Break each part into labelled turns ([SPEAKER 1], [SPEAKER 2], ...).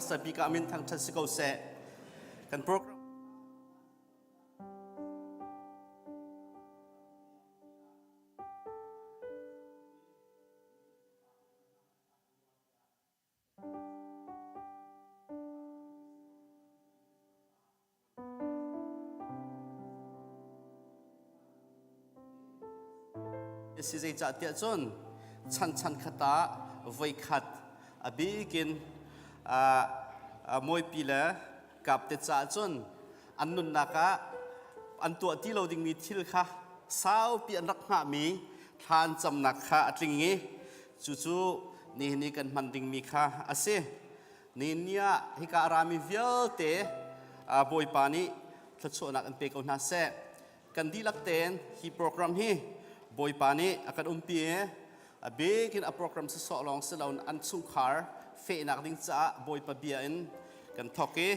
[SPEAKER 1] Sapi ka min thangṭhat si ko seh. Kan program Si zeicahtiah cun chan khat ah voikhat a bikin mawipi le kapte caah cun an nunnak ah an tuah ti lo dingmi thil kha saupi an rak hngahmi thla an camnak kha a tling i cucu nihin i kan hman dingmi kha a si. Nihin ni ah hika a rami vialte Bawipa nih thluachuahnak in pe ko hna seh. Kan dihlak tein hi program hi Bawipa nih a kan umpi i a bik in a program sawsawh lawng si loin an chungkhar fehnak ding caah Bawipa bia in kan thawk i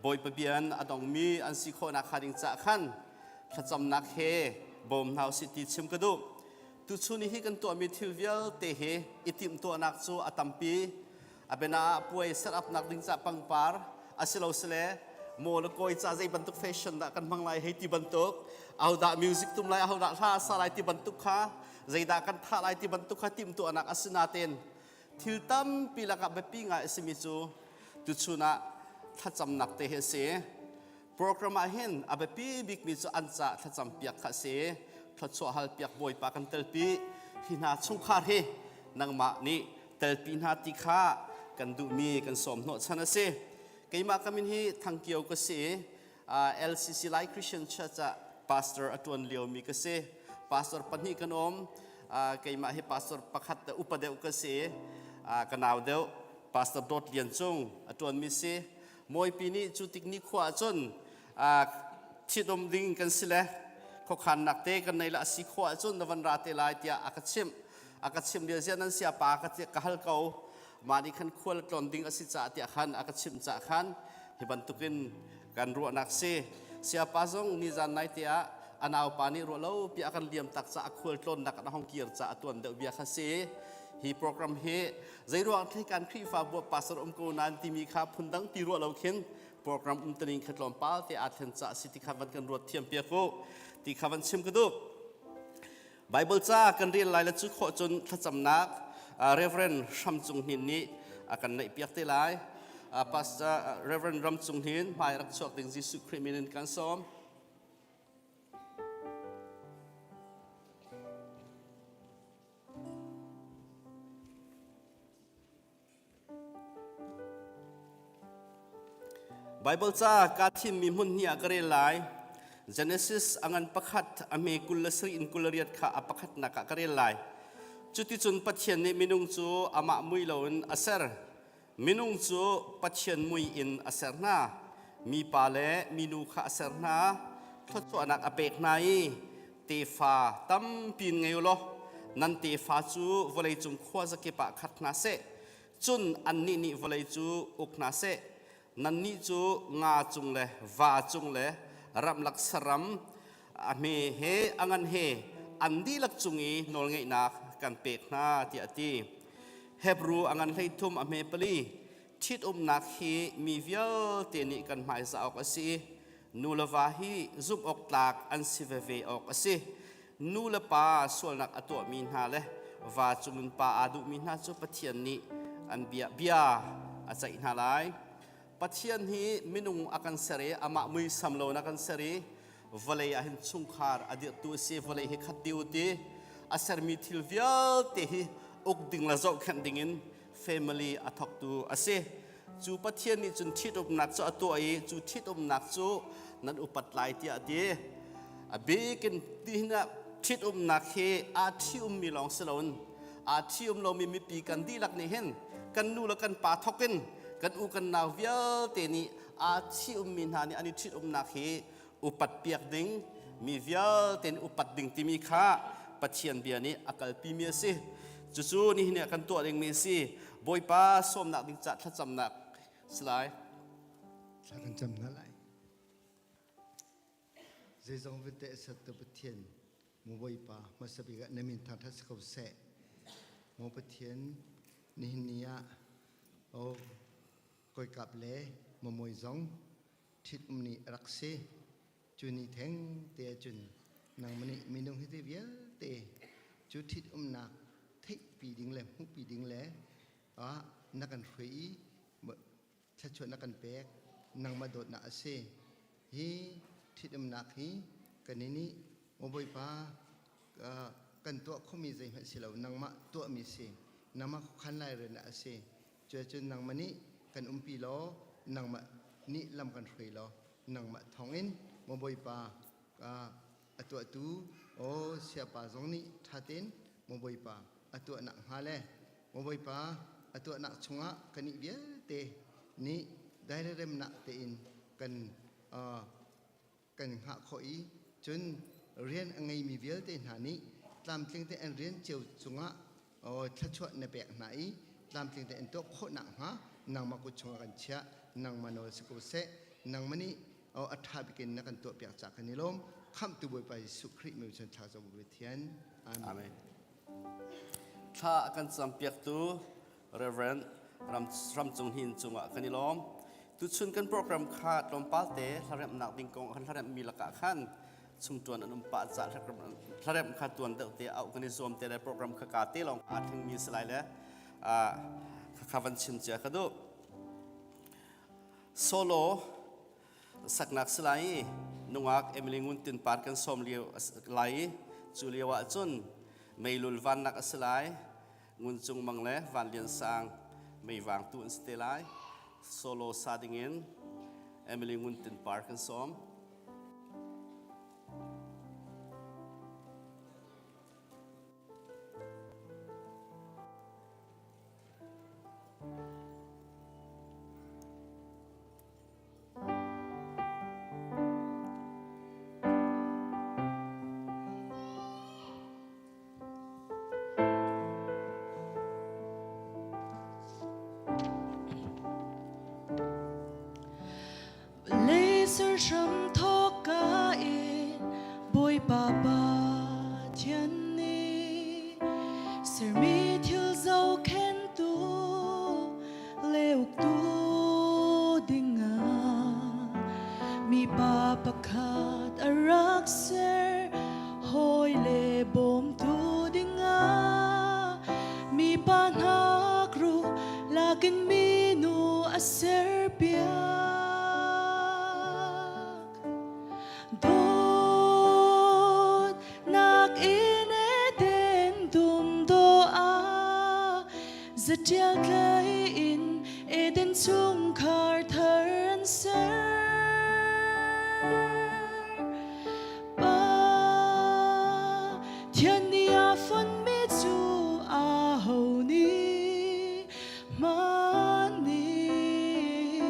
[SPEAKER 1] Bawipa bia in a dongmi an si khawhnak hnga ding caah khan thlacamnak he bawm hna usih ti chim ka duh. Tuchun hi kan tuahmi thil vialte hi i timhtuahnak cu a tampi. A biana ah puai set up nak ding ca pangpar asilo sile maw le kawi ca zei bantuk fashion dah kan hmang lai hei ti bantuk ahodah music tum lai ahodah hla sa lai ti bantuk kha zeidah kan thah lai ti bantuk kha timhtuahnak a si nain thil tampi lakah biapi ngai a simi cu tuchun ah thlacamnak te hi a si. Program ah hin a biapi bikmi cu an ca thlacam piak kha a si. Thluachuah hal piak Bawipa kan telpi hi hna chungkhar hi nangmah nih telpi hna ti kha kan duhmi kan sawm hnawhchan a si. Keimah ka min hi Thangkio ka si i LCC Lai Christian Church ah pastor a ṭuan liomi ka si. Pastor pahnih kan um. Keimah hi pastor pakhat upa deuh ka si. Ka nau deuh Pastor Dawt Lian Cung a ṭuanmi si. Mawipi nih cu tik ni khua ahcun ṭhitum ding kan si le khuakhannak te kan nei le a si khua ahcun na van ra te lai tiah a ka chimh. A ka chimh lio ziah nan sia pa ka hal ko. Mah nih khan khual tlawn ding a si caah tiah khan a ka chimh caah khan hi bantukin kan ruahnak si. Siapa zong nizan nai te ah a naupa nih ruah lo pi a kan liam tak caah a khual tlawnnak an hong kir caah a tuan deuh bia kha si. Hi program hi zeiruang thlei kan Khrihfabu pastor um ko nan timi kha phundang ti ruah lo khin program um taning kha tlawmpal te aa thlen caah si ti kha van kan ruat thiam piak u ti kha van chim ka duh. Bible ca kan rel lai le cu khawh cun thlacamnak Reverend Hram Cung Hnin nih a kan neih piak te lai. Pastor Reverend Ram Cung Hnin hmai rak chuak ding Jesuh Khrih min in kan sawm. Baibal ca kaa thimmi hmun hnih ah ka rel lai. Genesis a ngan pakhat a hme 27 in 28 kha a pakhatnak ah ka rel lai. Cuticun Pathian nih minung cu amah mui loin a ser. Minung cu Pathian mui in a ser hna. Mipa le minu kha a ser hna. Thluachuahnak a pek hna i tefa tampi in ngei u law nan tefa cu vawleicung khuazakip ah khat hna seh. Cun annih nih vawlei cu uk hna seh. Nannih cu nga cung le va cung le ramlak saram a hme he a ngan he an dihlak cung i nawlngeihnak kan pek hna tiah a ti. Hebru a ngan 13 a hme pali ṭhitumnak hi mi vialte nih kan hmaizah awk a si i nu le va hi zumh awk tlak an si veve awk a si. Nu le pa sualnak a tuahmi hna le va cungin pa aa duhmi hna cu Pathian nih an bia bia a ceih hna lai. Pathian hi minung a kan ser i amah muisam lo in a kan ser i vawlei ah hin chungkhar a dirhtu a si. Vawlei hi khat dih u ti a sermi thil vialte hi uk ding le zohkhenh ding in family a thawktu a si. Cu Pathian nih cun ṭhitumnak cu a tuah i cu ṭhitumnak cu nan upat lai tiah a ti. A bik in tihin ah ṭhitumnak hi aa ṭhi-ummi lawng si loin aa ṭhi-um lomi mipi kan dihlak nih hin kan nu le kan pa thawk in kan u kan nau vialte nih aa ṭhi-ummi hna nih an i ṭhitumnak hi upat piak ding mi vialte nih upat ding timi kha Pathian bia nih a kalpimi a si. Cucu nihin ah kan tuah dingmi a si. Bawipa sawmnak ding ca thlacamnak si lai.
[SPEAKER 2] Thla kan cam hna lai. Zeizong vialte a sertu Pathian maw Bawipa hmasa bik ah na min thangṭhat si ko seh. Maw Pathian, nihin ni ah oh, Kawikap le Mamawi zong ṭhit-um ni a rak si. Cu ni theng te ahcun nangmah nih minung hi te vialte cu ṭhit-umnak theihpi ding le hmuhpi ding le ah na kan hruai i thluachuah na kan pek nangmah dawtnak a si. Hi ṭhitumnak hi kan nih maw Bawipa kan tuah khomi zeihmanh si lo nangmah tuahmi si nangmah khuakhan lairel a si cuacun nangmah nih kan umpi law nangmah nih lam kan hruai law nangmah thawngin maw Bawipa a tuahtu aw siapa zong nih ṭha tein maw Bawipa a tuahnak hnga le maw Bawipa a tuahnak chungah kan nih vialte nih dairemnak tein kan kan hngah khawh i cun rian a ngeimi vialte hna nih tlamtling te an rian cio cungah thluachuah na pek hna i tlamtling te an tuah khawh nakhnga nangmah kut chungah kan chiah nangmah nawl si ko seh nangmah nih a ṭha bikin na kan tuahpiak ca kan i lawm khamhtu Bawipa Jesuh Khrih min cun thla cam Pathian amen.
[SPEAKER 1] Amen. Thla a kan campiaktu Reverend Ram, Ramcung Hin cungah kan i lawm. Tuchun kan program kha tlawmpal te hlaremhnak ding kong kan hlaremhmi lakah khan chungtuan an um pah ca hlaremh kha tuan deuh te auh kan i zuam te le program kha ka te lawng aa thlengmi si lai le kha van chim cia ka duh. Solo saknak si lai i nungak Emily Ngun Tin Par kan sawm lio lai i cu lio ah cun meilul vannak a si lai Ngun Cung Mang le Van Lian Sang meivang tu an si te lai solo sa dingin Emily Ngun Tin Par kan sawm.
[SPEAKER 3] Vawlei hram thawkka in Bawipa Pathian nih sermi thil zohkhenhtu le uktu dingah mipa pakhat a rak ser hawi le bawmtu dingah mipa hnakruh lakin minu a serpiak. Dawtnak in Eden dum dawh ah zatial tlai in Eden chungkhar thar an ser. Pa Thian nih a fonmi cu aho nih hmaan nih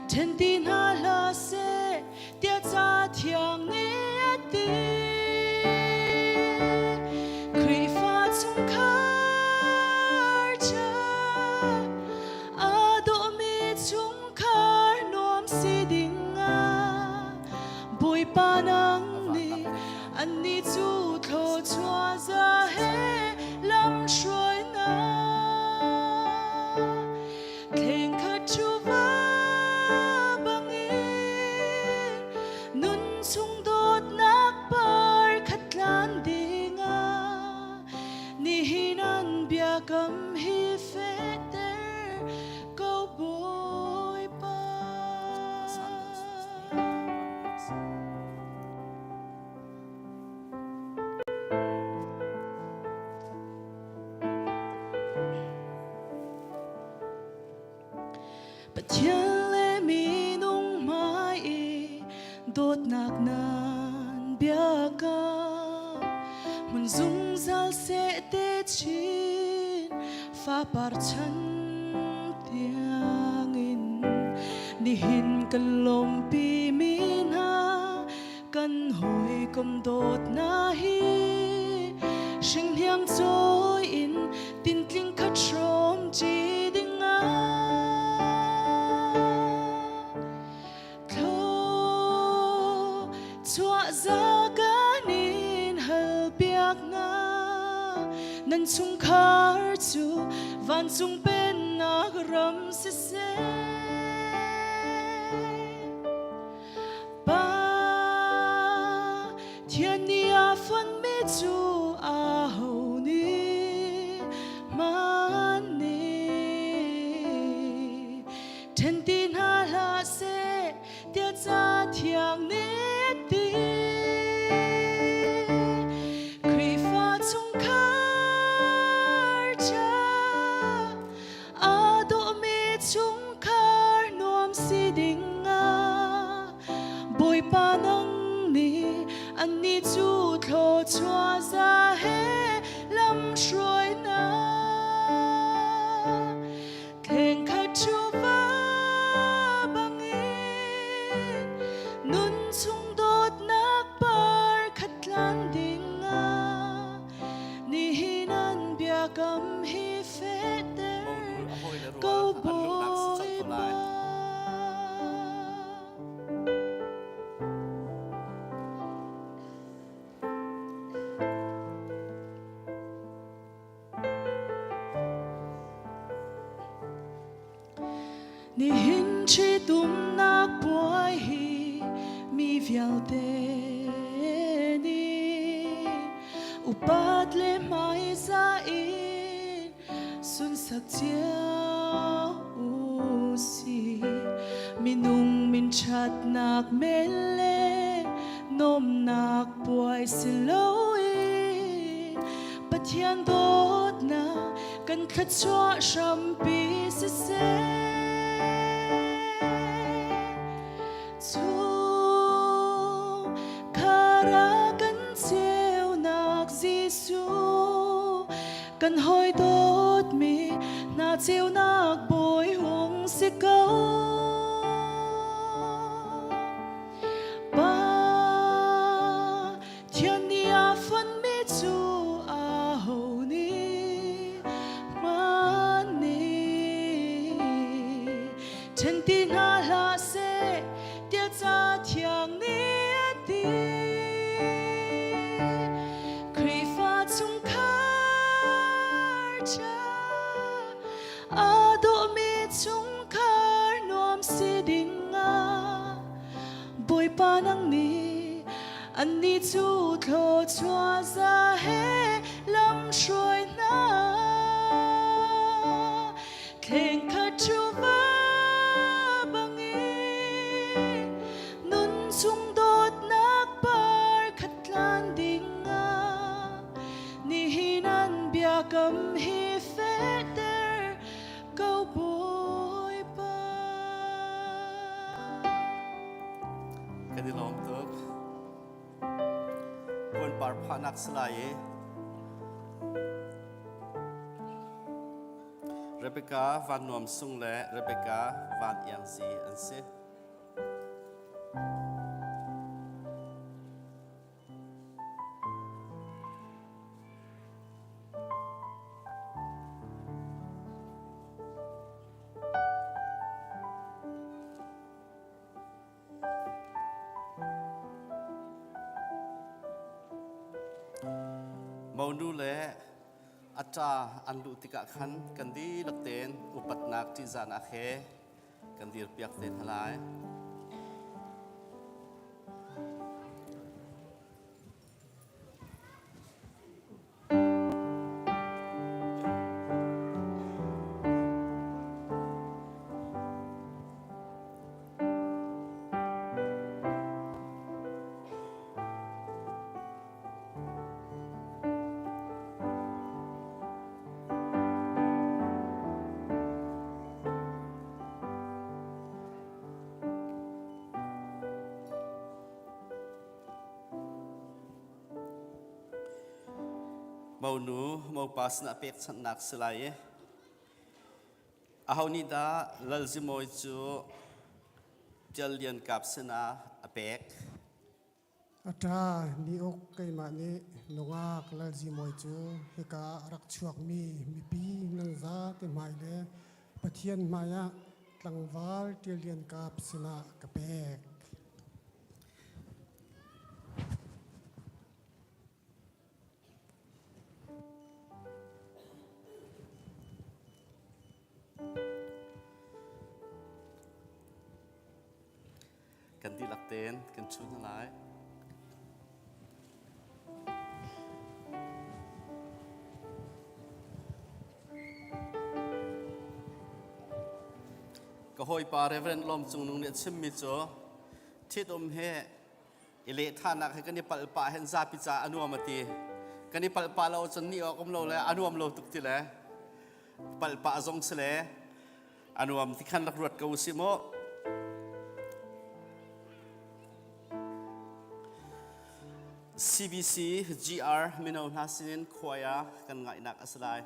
[SPEAKER 3] ṭhen ti hna hlah seh tiah ca thiang nih a ti. Khrihfa chungkhar ṭha aa dawhmi chungkhar nuam si ding ah Bawipa nang nih annih cu thluachuah za he lamhruainak Thlengkhat ṭhuva bangin nun chung dawtnak par khat tlan dingah nihin an biakam hi fehter ko Bawipa. Pathian le minung hmai i dawtnak nan biakam hmun zungzal seh te chin fapar chan tiangin nihin kan lawmpi mi hna kan hawikom dawtnak hi hringhniang cawi in tintling khat hrawm ṭi dingah thluachuah za kan in halpiak hna nan chungkhar cu vancung pennak. nak ram siseh. Pa Thian nih a fonhmi cu aho nih hman nih ṭhen ti hna hlah seh tiah ca thiang nih a ti. Khrihfa chungkhar ṭha aa dawhmi chungkhar nuam si ding ah Bawipa nang nih annih cu thluachuah za he lam hruai hna. Thleng khat ṭhuva bangin nun chung dawtnak par khat tlan ding ah nihin an biakam hi fehter
[SPEAKER 1] Monu a hawile
[SPEAKER 3] ko
[SPEAKER 1] rual an luhnak si cang ko
[SPEAKER 3] Bawipa.
[SPEAKER 1] lai.
[SPEAKER 3] Nihin ṭhitumnak puai hi mi vialte nih upat le hmaizah in sunsak cio u sih. Minung min ṭhatnak men le nomnak puai si loin Pathian dawtnak kan thluachuah hrampi siseh. Chung khara kan ceunak Jesuh kan hawi dawtmi hna ceunak bawi hung si ko. Pa Thian nih a fonhmi cu aho nih hmaan nih ṭhen ti hna hlah seh tiah ca thiang nih a ti. Khrihfa chungkhar ṭha aa dawhmi chungkhar nuam si ding ah Bawipa nang nih annih cu thluachuah za he lam hruai hna. Thleng khat ṭhuva bangin nun chung dawtnak par khat tlan ding ah nihin an biakam hi fehter ko Bawipa.
[SPEAKER 1] Kan i lawm tuk. Puanpar phahnak si lai i Rebecca Van Nuam Sung le Rebecca Van Iang Zi an si. Monu le a ṭa an luh tikah khan kan dihlak tein upatnak ṭihzahnak he kan dirpiak te hna lai. Monu mopa sinah pekchanhnak si lai i aho nih dah Lalzimawi cu Tial Lian Kap sinah a pek?
[SPEAKER 4] A ṭa ni uk keimah nih nungak Lalzimawi cu hika a rak chuakmi mipi nan zate hmai le Pathian hmaiah tlangval Ṭial Lian Kap sinah ka pek.
[SPEAKER 1] Kan dihlak tein kan ṭhu hna lai. Ka hawipa Reverend Lawm Cung Nung nih a chimmi cu ṭhitum he i lehthanak he kan i palh pah hin zapi ca a nuam a ti. Kan i palh pah lo cun nih awk um lo le a nuam lo tuk ti le palh pah zong si le a nuam ti khan rak ruat ko usih mu. CBC GR mino hna sinin khuai ah kan ngaihnak a si lai.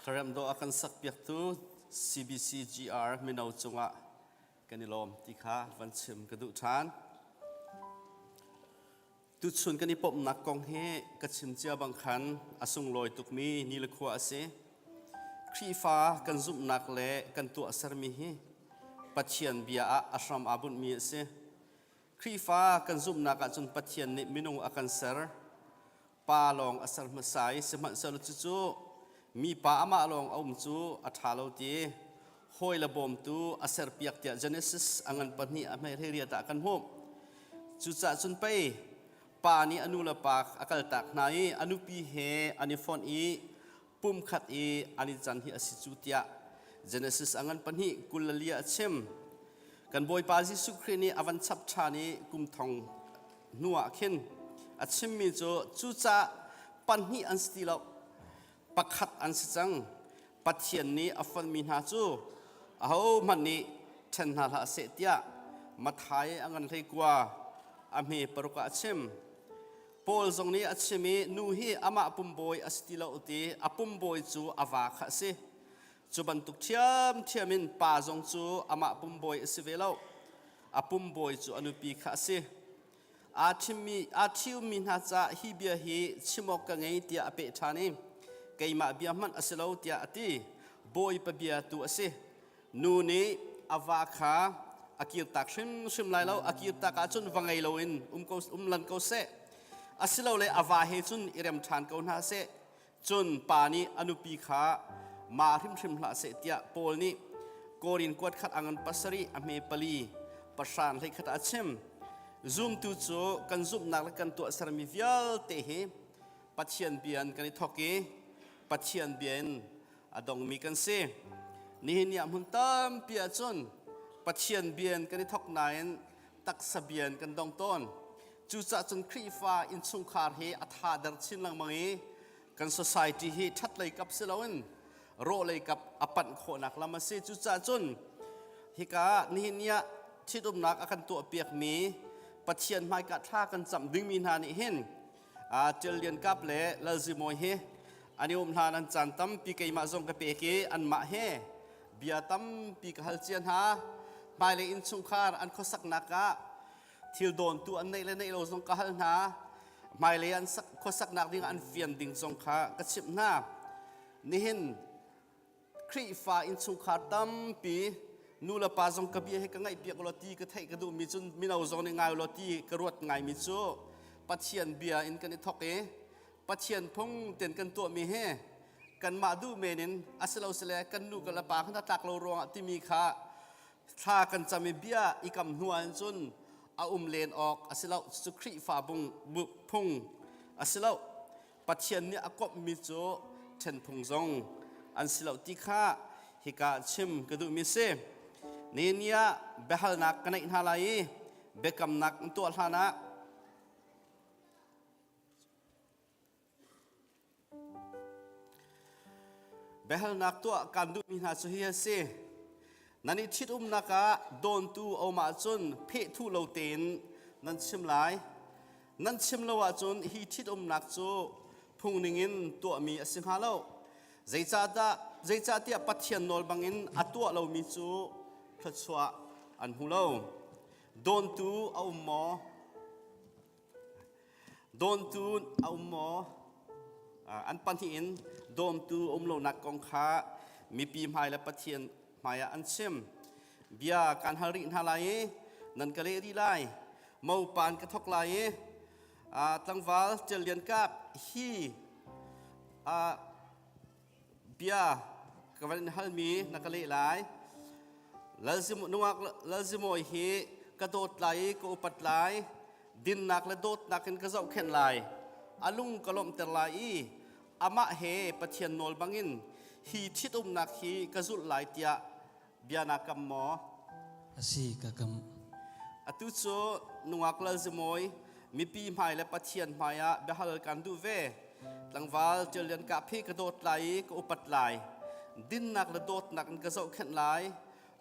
[SPEAKER 1] Hlaremh dawh a kan sakpiaktu CBCGR mino cungah kan i lawm ti kha van chim ka duh ṭhan. Tuchun kan i pumhnak kong hi ka chim cia bang khan a sunglawi tukmi ni le khua a si. Khrihfa kan zumhnak le kan tuahsermi hi Pathian bia ah a hram aa bunhmi a si. Khrihfa kan zumhnak ahcun Pathian nih minung a kan ser. Pa lawng a ser hmasa i sihmanhsehlaw cucu mipa amah lawng a um cu a ṭha lo ti hawi le bawmtu a serpiak tiah Genesis a ngan pahnih a hmei riat ah kan hmuh. Cucaah cun pei pa nih a nu le pa a kaltak hna i a nupi he an i fonh i pumkhat i an i can hi a si cu tiah Genesis a ngan pahnih 24 a chim. Kan Bawipa Jesuh Khrih nih a van chap ṭhan i kum thong hnu ah khin a chimmi cu cucaah pahnih an si ti lo pakhat an si cang. Pathian nih a fonhmi hna cu ahohmanh nih ṭhen hna hlah seh tiah Matthai a ngan 19 a hme paruk ah a chim. Paul zong nih a chim i nu hi amah pumbawi a si ti lo ti a pumbawi cu a va kha a si. Cu bantuk ṭhiamṭhiam in pa zong cu amah pumbawi a si ve lo. A pumbawi cu a nupi kha a si. Aa ṭhimmi aa ṭhiummi hna caah hi bia hi chim awk ka ngei tiah a peh ṭhan i keimah bia hmanh a si lo tiah a ti. Bawipa bia tu a si. Nu nih a va kha a kirtak hrimhrim lai lo. A kirtak ahcun va ngei loin um ko um lan ko seh. Asilole a va he cun i rem ṭhan ko hna seh. Cun pa nih a nupi kha ma hrimhrim hlah seh tiah Paul nih Korin kuat khat a ngan pasarih a hme pali pahran hleikhat ah a chim. Zumtu cu kan zumhnak le kan tuahsermi vialte hi Pathian bia in kan i thawk i Pathian bia in a dongmi kan si. Nihin ni ah hmun tampi ahcun Pathian bia in kan i thawk nain taksa bia in kan dong tawn. Cucaah cun Khrihfa innchungkhar hi a tha der chin lengmang i kan society hi ṭhat lei kap si loin rawh lei kap a panh khawhnak lam a si. Cucaah cun hika nihin ni ah ṭhitumnak a kan tuahpiakmi Pathian hmaika thla kan camh dingmi hna nih hin Ṭial Lian Kap le Lal Zi Mawi hi an i um hlan an caan tampi keimah zong ka pek i anmah he bia tampi ka hal cia hna. Hmailei innchungkhar an khuasaknak ah thil dawntu an neih le neih lo zong ka hal hna. Hmailei an khuasaknak ding an fian ding zong kha ka chimh hna. Nihin Khrihfa innchungkhar tampi nu le pa zong ka bia hi ka ngaihpiak ulaw ti ka theih ka duhmi cun mino zong nih ngai ulaw ti ka ruat ngaimi cu Pathian bia in kan i thawk i Pathian phung ten kan tuahmi hi kanmah duh men in asilo sile kan nu kan le pa khan tlak lo ruangah timi kha thla kan cam i bia i kam hnu ah cun a um len awk asilo cu Khrihfa bung phung asilo Pathian nih a komhmi cu ṭhenphung zong an si lo ti kha hika chim ka duhmi si. Ni ah biahalnak ka neih hna lai i biakamnak an tuah hlanah biahalnak tuah kaan duhmi hna cu hi a si. Nan i ṭhitumnak ah dawntu a um ahcun phehthuh lo tein nan chim lai. Nan chim lo ahcun hi ṭhitumnak cu phung ningin tuahmi a si hnga lo. Zeicahdah zeicahtiah Pathian nawl bangin a tuah lomi cu thluachuah an hmu lo. Dawntu a um maw? Dawntu a um maw? An pahnih in dawmtu um lonak kong kha mipi hmai le Pathian hmaiah an chim. Bia kaan hal rih hna lai i nan ka leh rih lai. Mopan ka thawk lai i tlangval Ṭial Lian Kap hi bia ka van in halmi na ka leh lai. Nungak Lalzimawi hi ka dawt lai i ka upat lai. Dinnak le dawtnak in ka zohkhenh lai. A lung ka lawmhter lai i amah he Pathian nawl bangin hi ṭhitumnak hi ka zulh lai tiah bia naa kam maw?
[SPEAKER 5] A si, ka kam.
[SPEAKER 1] Atu cu nungak Lalzimawi mipi hmai le Pathian hmai ah biahal kan duh ve. Tlangval Ṭial Lian Kap hi ka dawt lai i ka upat lai. Dinnak le dawtnak in ka zohkhenh lai.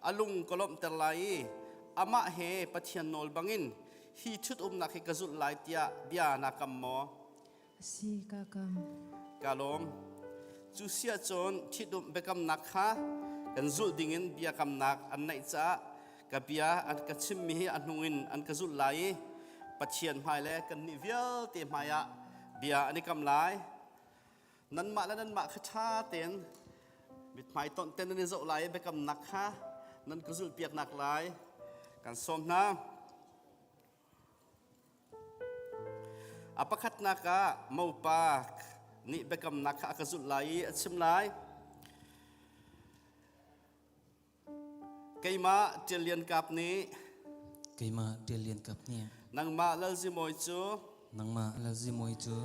[SPEAKER 1] A lung ka lawmhter lai i amah he Pathian nawl bangin hi ṭhut-umnak hi ka zulh lai tiah bia naa kam maw?
[SPEAKER 6] A si, ka kam.
[SPEAKER 1] Ka lawm. Cu siah cun ṭhitumh biakamnak kha kan zulh dingin biakamnak an neih caah ka bia an ka chimmi hi a hnung in an ka zulh lai i Pathian hmai le kannih vialte hmaiah bia an i kam lai. Nanmah le nanmah kha ṭha tein mithmai tonh ten nan i zoh lai i biakamnak kha nan ka zulhpiaknak lai kan sawm hna. A pakhatnak ah mopa nih biakamnak kha a ka zulh lai i a chim lai. Keimah Ṭial Lian Kap nih
[SPEAKER 5] Keimah Ṭial Lian Kap nih
[SPEAKER 1] nangmah Lal Zi Mawi cu
[SPEAKER 5] nangmah Lal Zi Mawi cu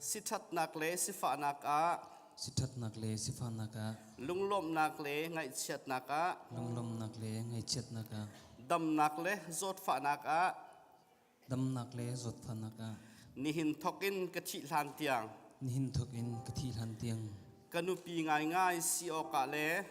[SPEAKER 1] siṭhatnak le sifahnak ah
[SPEAKER 5] siṭhatnak le sifahnak ah
[SPEAKER 1] lunglawmhnak le ngaihchiatnak ah
[SPEAKER 5] lunglawmhnak le ngaihchiatnak ah
[SPEAKER 1] damnak le zawtfahnak ah
[SPEAKER 5] damnak le zawtfahnak ah
[SPEAKER 1] nihin thawk in ka thih hlan tiang
[SPEAKER 5] nihin thawk in ka thih hlan tiang.
[SPEAKER 1] Ka nupi ngaingai si awkah le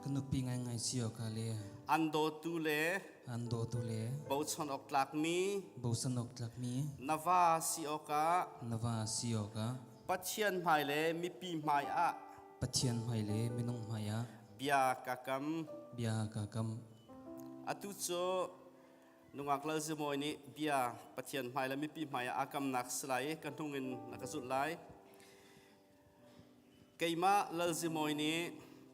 [SPEAKER 5] Ka nupi ngaingai si awkah le
[SPEAKER 1] an dawtu le
[SPEAKER 5] an dawtu le
[SPEAKER 1] bochan awk tlakmi
[SPEAKER 5] bochan awk tlakmi
[SPEAKER 1] na va si awkah
[SPEAKER 5] na va si awkah
[SPEAKER 1] Pathian hmai le mipi hmai ah
[SPEAKER 5] Pathian hmai le minung hmai ah
[SPEAKER 1] bia ka kam.
[SPEAKER 5] Bia ka kam.
[SPEAKER 1] Atu cu nungak Lal Zimawi nih bia Pathian hmai le mipi hmai ah aa kamnak si lai i ka hnung in na ka zulh lai. Keimah Lal Zimawi nih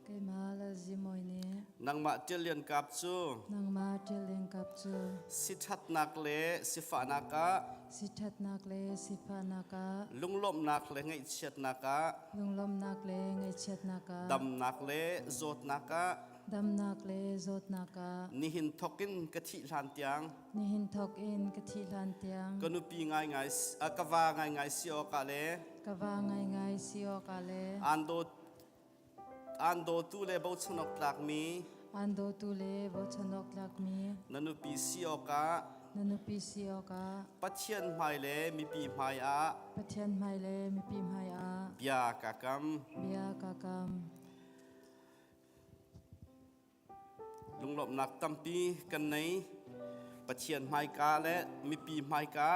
[SPEAKER 6] Keimah Lal Zimawi nih
[SPEAKER 1] nangmah Ṭial Lian Kap cu
[SPEAKER 6] nangmah Ṭial Lian Kap cu
[SPEAKER 1] siṭhatnak le sifahnak ah
[SPEAKER 6] siṭhatnak le sifahnak ah
[SPEAKER 1] lunglawmhnak le ngaihchiatnak ah
[SPEAKER 6] lunglawmhnak le ngaihchiatnak ah
[SPEAKER 1] damnak le zawtnak ah
[SPEAKER 6] damnak le zawtnak ah
[SPEAKER 1] nihin thokin ka thih hlan tiang
[SPEAKER 6] nihin thawk in ka thih hlan tiang
[SPEAKER 1] ka nupi ngaingai ka va ngaingai si awkah le
[SPEAKER 6] ka va ngaingai si awkah le
[SPEAKER 1] aan dawt aan dawtu le bochan awk tlakmi
[SPEAKER 6] aan dawtu le bochan awk tlakmi
[SPEAKER 1] na nupi si awkah
[SPEAKER 6] na nupi si awkah
[SPEAKER 1] Pathian hmai le mipi hmai ah
[SPEAKER 6] Pathian hmai le mipi hmai ah
[SPEAKER 1] bia ka kam.
[SPEAKER 6] Bia ka kam.
[SPEAKER 1] Lunglawmhnak tampi kan nei. Pathian hmaika le mipi hmaika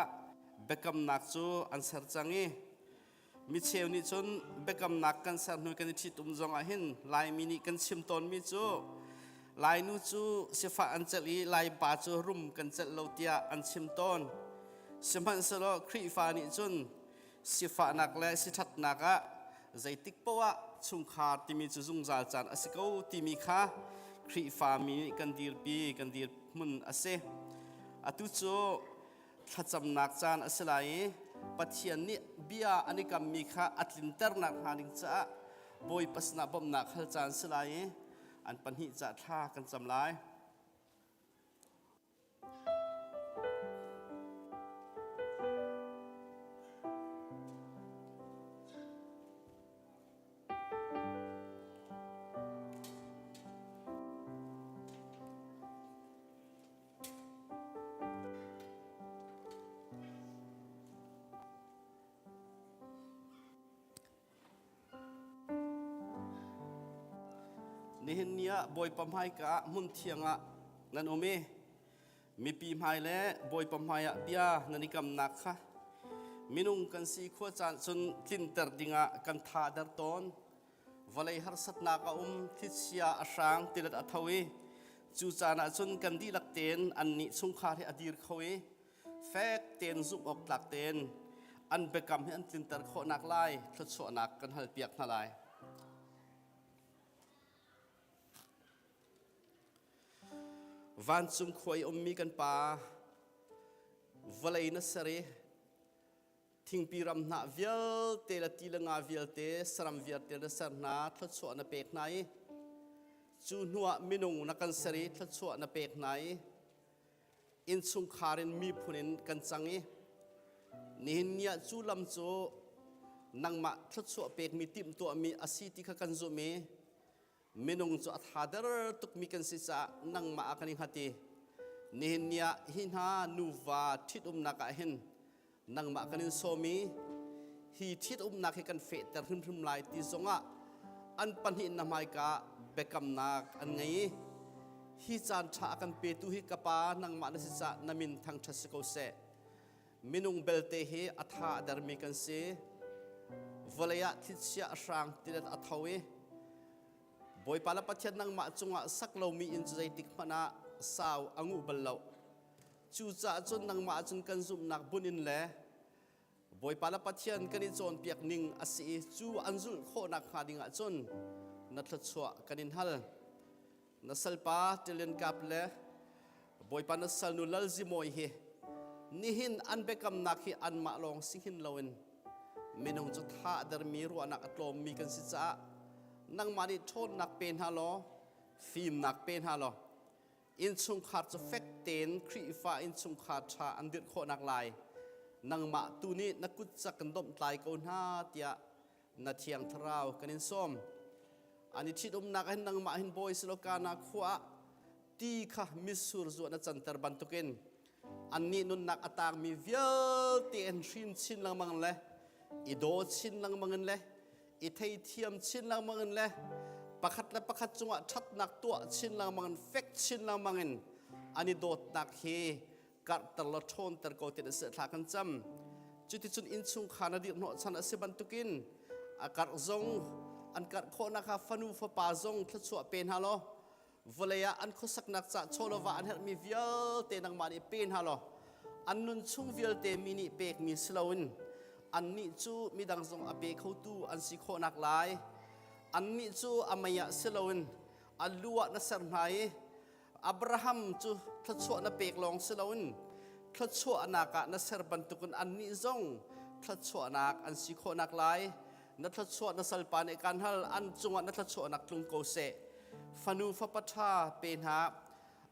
[SPEAKER 1] biakamnak cu an ser cang i micheu nih cun biakamnak kan ser hnu kan i ṭhitum zong ah hin Laimi nih kan chim tawnmi cu Lainu cu sifah an celh i Laipa cu rum kan celh lo tiah an chim tawn. Sihmanhsehlaw Khrihfa nih cun sifahnak le siṭhatnak ah zeitik poah chungkhar timi cu zungzal caan a si ko timi kha Khrihfami nih kan dirpi kan dirhmun a si. Atu cu thlacamnak caan a si lai i Pathian nih bia an i kammi kha a tlinternak hnga ding caah Bawipa sinah bawmhnak hal caan si lai i an pahnih cah thla kan cam lai. Nihin ni ah Bawipa hmaika ah hmun thiang ah nan um i mipi hmai le Bawipa hmai ah bia nan i kamnak kha minung kan si khua caan cun tlinter dingah kan tha der tawn. Vawlei harsatnak a um, thlichia a hrang, tilet a tho i cu caan ah cun kan dihlak tein annih chungkhar hi a dir kho i fek tein zumh awk tlak tein an biakam hi an tlinter khawhnak lai thluachuahnak kan halpiak hna lai. Vancung khua i ummi kan pa vawlei na ser i thingpi ram hnah vialte le ti le nga vialte saram vialte na ser hna thluachuah na pek hna i cu hnuah minung na kan ser i thluachuah na pek hna i innchungkhar in miphun in kan cang i nihin ni ah cu lam cu nangmah thluachuah pekmi timhtuahmi a si ti kha kan zumh i minung cu a thader tukmi kan si caah nangmah ah kan i hngat i nihin ni ah hi hna nuva ṭhitumnak ah hin nangmah kan in sawm i hi ṭhitumnak hi kan fehter hrimhrim lai ti zongah an pahnih na hmaika biakamnak an ngei i hi caan ṭha a kan petu hi ka pa nangmah na si caah na min thangṭhat si ko seh. Minung belte hi a tha a dermi kan si. Vawlei ah thlichia a hrang tilet a tho i Bawipa le Pathian nangmah cungah sak lomi inn cu zeitik hmanh ah sau a nguh bal lo. Cucaah cun nangmah cun kan zumhnak bunh in le Bawipa le Pathian kan i cawnpiak ning a si i cu an zulh khawhnak hnga ding ah cun na thluachuah kan in hal. Na salpa Tilian Kap le Bawipa na salnu Lal Zimawi hi nihin an biakamnak hi anmah lawng si hin loin minung cu tha a dermi ruahnak a tlawmmi kan si caah nangmah nih ṭhawnnak pe hna law fimnak pe hna law innchungkhar cu fek tein Khrihfa innchungkhar ṭha an dirh khawhnak lai nangmah tu nih na kut cak kan domhtlai ko hna tiah na thiang thlarau kan in sawm. An i ṭhitumnak hin nangmah hin bawi silokana khua ah ti kha mitsur zuah na canter bantukin annih nunnak a tangmi vialte in hrin chin lengmang le i daw chin lengmang in le. I theithiam chin lengmang in le pakhat le pakhat cungah ṭhatnak tuah chin lengmang in fek chin lengmang in an i dawtnak hi karhter law ṭhawnter ko ti na thla kan cam. Cuticun innchungkhar na dirhnawh chan a si bantukin a karh zong an karh khawhnak kha fanu fapa zong thluachuah pe hna law vawlei ah an khuasaknak ca chawlova an herhmi vialte nangmah nih pe hna law an nun chung vialte mi nih pekmi si loin annih cu midang zong a pe khotu an si khawhnak lai annih cu a mei ah si loin a lu ah na ser hna i Abraham cu thluachuah na pek lawng si loin thluachuahnak ah na ser bantukin annih zong thluachuahnak an si khawhnak lai na thluachuah na salpa nih kan hal an cungah na thluachuahnak tlung ko seh fanu fapa ṭha pe hna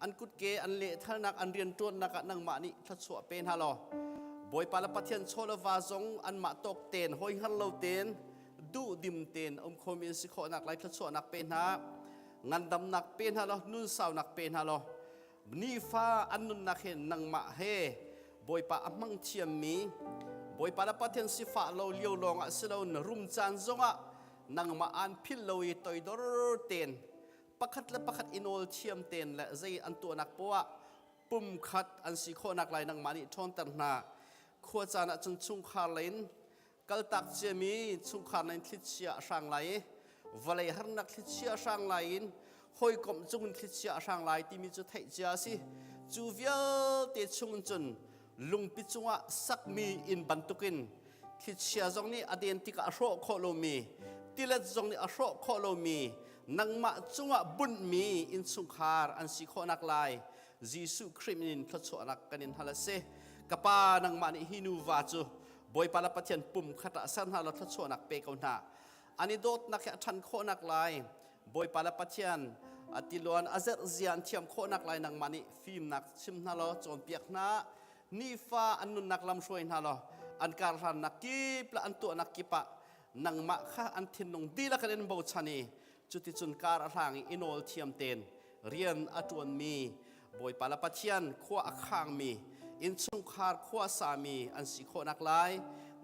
[SPEAKER 1] an kutke an lehthalnak an rianṭuannak ah nangmah nih thluachuah pe hna law Bawipa le Pathian chaw le va zong anmah tawk tein hawi hngal lo tein duhdim tein um khomi an si khawhnak lai thluachuahnak pe hna ngandamnak pe hna law nunsaunak pe hna law nifa an nunnak he nangmah he Bawipa a hmang thiammi Bawipa le Pathian sifah lo lio lawngah si lo na rum caan zongah nangmah aan philh lo i toidor tein pakhat le pakhat i nawl thiam tein le zei an tuahnak poah pumkhat an si khawhnak lai nangmah nih ṭhawnter hna khua caan ah cun chungkhar lein kaltak ciami chungkhar in thlichia a hrang lai i vawlei harnak thlichia a hrang lai in hawikomh cung in thlichia a hrang lai timi cu theih cia a si cu vialte chung cun lungpi cungah sakmi inn bantukin thlichia zong nih a den tikah a hrawh khawh lomi tilet zong nih a hrawh khawh lomi nangmah cungah bunhmi innchungkhar an si khawhnak lai Jesuh Khrih min in thluachuahnak kan in hal a si ka pa nangmah nih hi nuva cu Bawipa le Pathian pum khat ah ser hna law thluachuahnak pe ko hna. An i dawtnak hi a ṭhan khawhnak lai Bawipa le Pathian a tiluan a zerh zia an thiam khawhnak lai nangmah nih fimnak chim hna law cawnpiak hna. Nifa an nunnak lam hruai hna law an karhlannak kip le an tuahnak kip ah nangmah kha an thinlung dihlak in an bochan i cuticun kar a hlang i i nawl thiam tein rian a ṭuanmi Bawipa le Pathian khua a khangmi innchungkhar khua sami an si khawhnak lai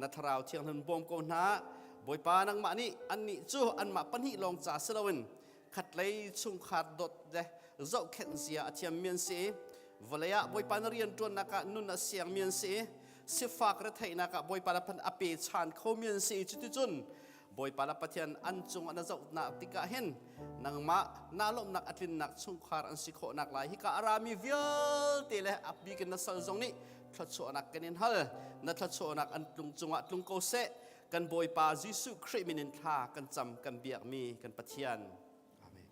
[SPEAKER 1] na thlarau thianghlim bawm ko hna Bawipa nangmah nih annih cu anmah pahnih lawng ca si loin khatlei chungkhar dawt le zohkhenh zia a thiammi an si vawlei ah Bawipa na rian ṭuannak ah nun a siangmi an si sifak retheihnak ah Bawipa le a pe chan khomi an si cuticun Bawipa le Pathian an cung ah na zohnak tikah hin nangmah naa lawmhnak a tlinnak chungkhar an si khawhnak lai hika a rami vialte le a bik in na sal zong nih thluachuahnak kan in hal na thluachuahnak an tlung cungah tlung ko seh kan Bawipa Jesuh Khrih min in thla kan cam kan biakmi kan Pathian Amen.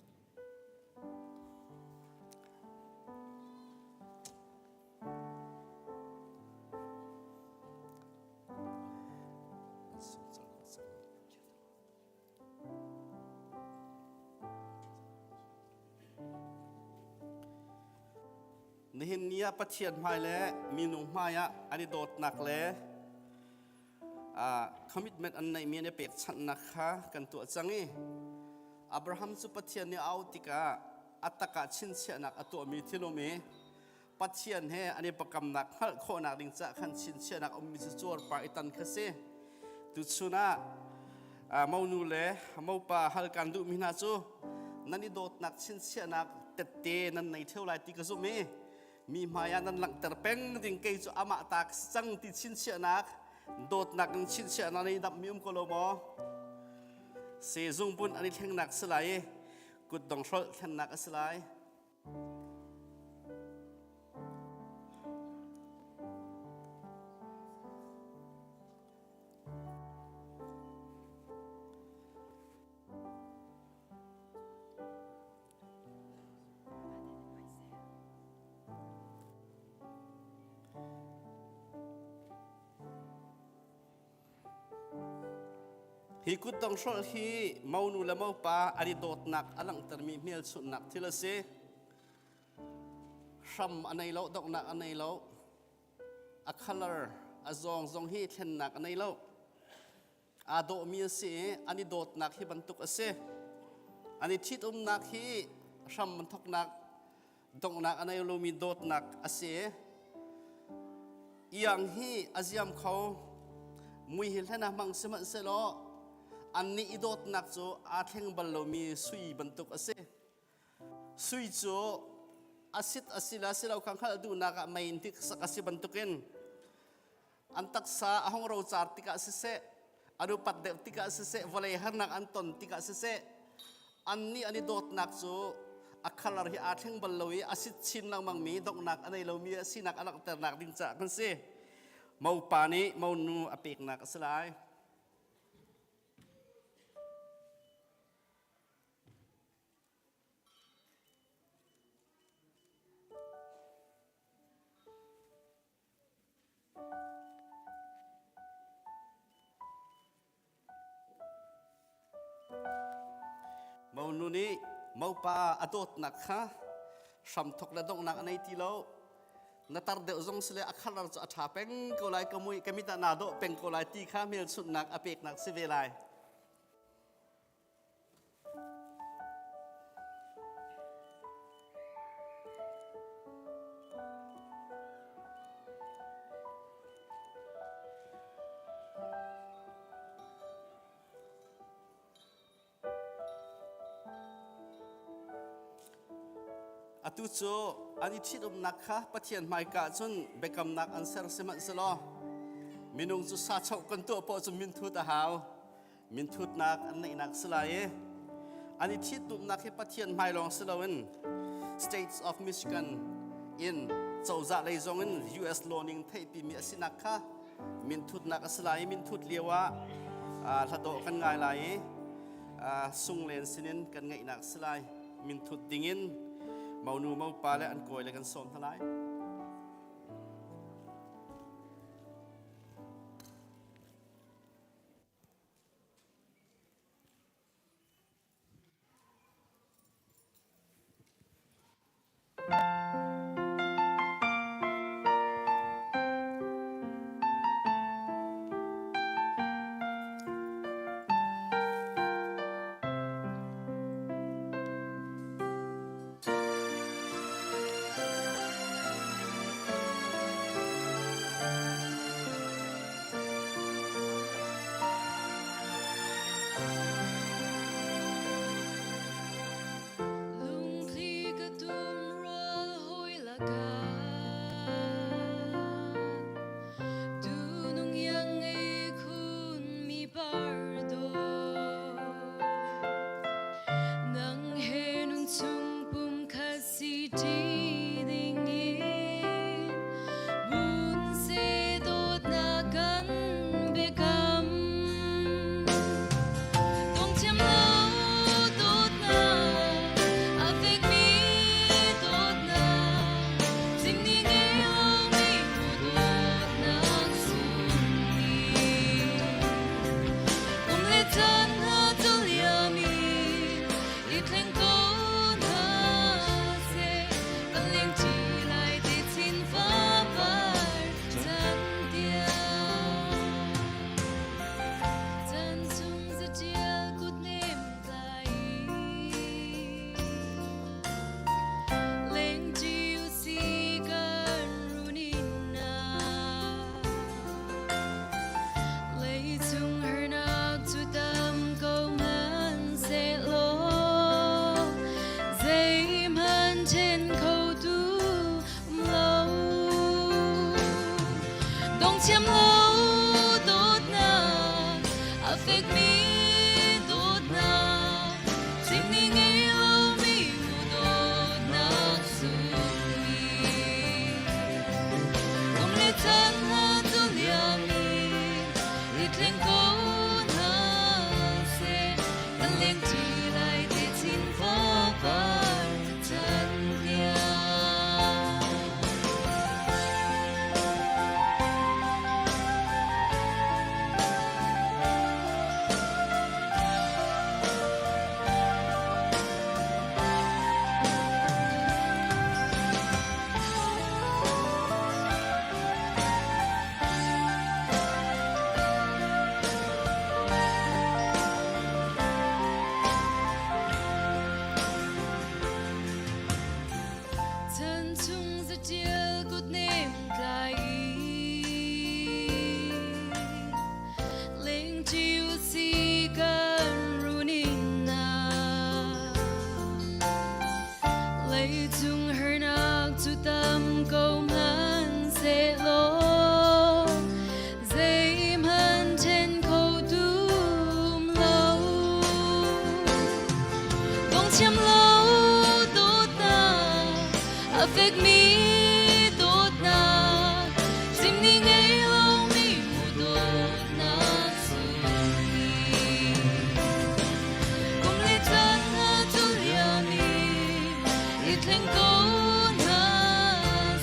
[SPEAKER 1] Nihin ni ah Pathian hmai le minung hmai ah an i dawtnak le commitment an neihmi an i pekchanhnak kha kan tuah cang i Abraham cu Pathian nih a auh tikah a tak ah chinchiahnak a tuahmi thil um i Pathian he an i pakamnak hngalh khawhnak ding caah khan chinchiahnak ummi cu cuarpar i tan kha si. Tuchun ah monu le mopa hal kan duhmi hna cu nan i dawtnak chinchiahnak tette nan nei theo lai ti ka zumh i mi hmai ah nan langhter peng ding kei cu amah ta cang ti chinchiahnak dawtnak in chinchiahnak nan i damhmi um ko lo maw? Sehzung bun an i thlengnak si lai i kutdong hrolh thlennak a si lai. Hi kutdong hrolh hi monu le mopa an i dawtnak a langhtermi hmelchunhnak thil a si. Hram a nei lo, donghnak a nei lo. A color, a zawng zong hi thlennak a nei lo. Aa dawhmi a si i an i dawtnak hi bantuk a si. An i ṭhitumnak hi hram an thawknak donghnak a nei lomi dawtnak a si. Iang hi a ziam kho. Mui hi hlen ah hmang sihmanhsehlaw. Annih i dawtnak cu aa thleng bal lomi sui bantuk a si. Sui cu a sit a si le si lo kha hngalh duhnak ah mei in hniksak a si bantukin an taksa a hung rocar tikah siseh, an upat deuh tikah siseh, vawlei harnak an ton tikah siseh, annih an i dawtnak cu a color hi aa thleng bal lo i a sit chin lengmangmi donghnak a nei lomi a sinak a langhternak ding caah kan si. Mopa nih monu a peknak a si lai. Monu nih mopa a dawtnak kha hramthok le donghnak a nei ti lo. Na tar deuh zong sile a khalar cu a ṭha peng ko lai ka mui ka mit ah naa dawh peng ko lai ti kha hmelchunhnak a peknak si ve lai. Atu cu an i ṭhitumnak kha Pathian hmaika ah cun biakamnak an ser sihmanhsehlaw minung cu sachoh kan tuah poah cu minthut a hau. Minthutnak an neihnak si lai i an i ṭhitumnak hi Pathian hmai lawng si loin States of Michigan in cozah lei zong in US law ning theihpimi a sinak kha minthutnak a si lai i minthut lio ah hladawh kan ngai lai i sunglen sinin kan ngeihnak si lai minthut dingin monu mopa le an kawi le kan sawm hna lai.
[SPEAKER 3] Dongthiam lo dawtnak, a fekmi dawtnak, cimni ngei lomi mu dawtnak sungmi. Kum le caan hna cu liam i i thleng ko hna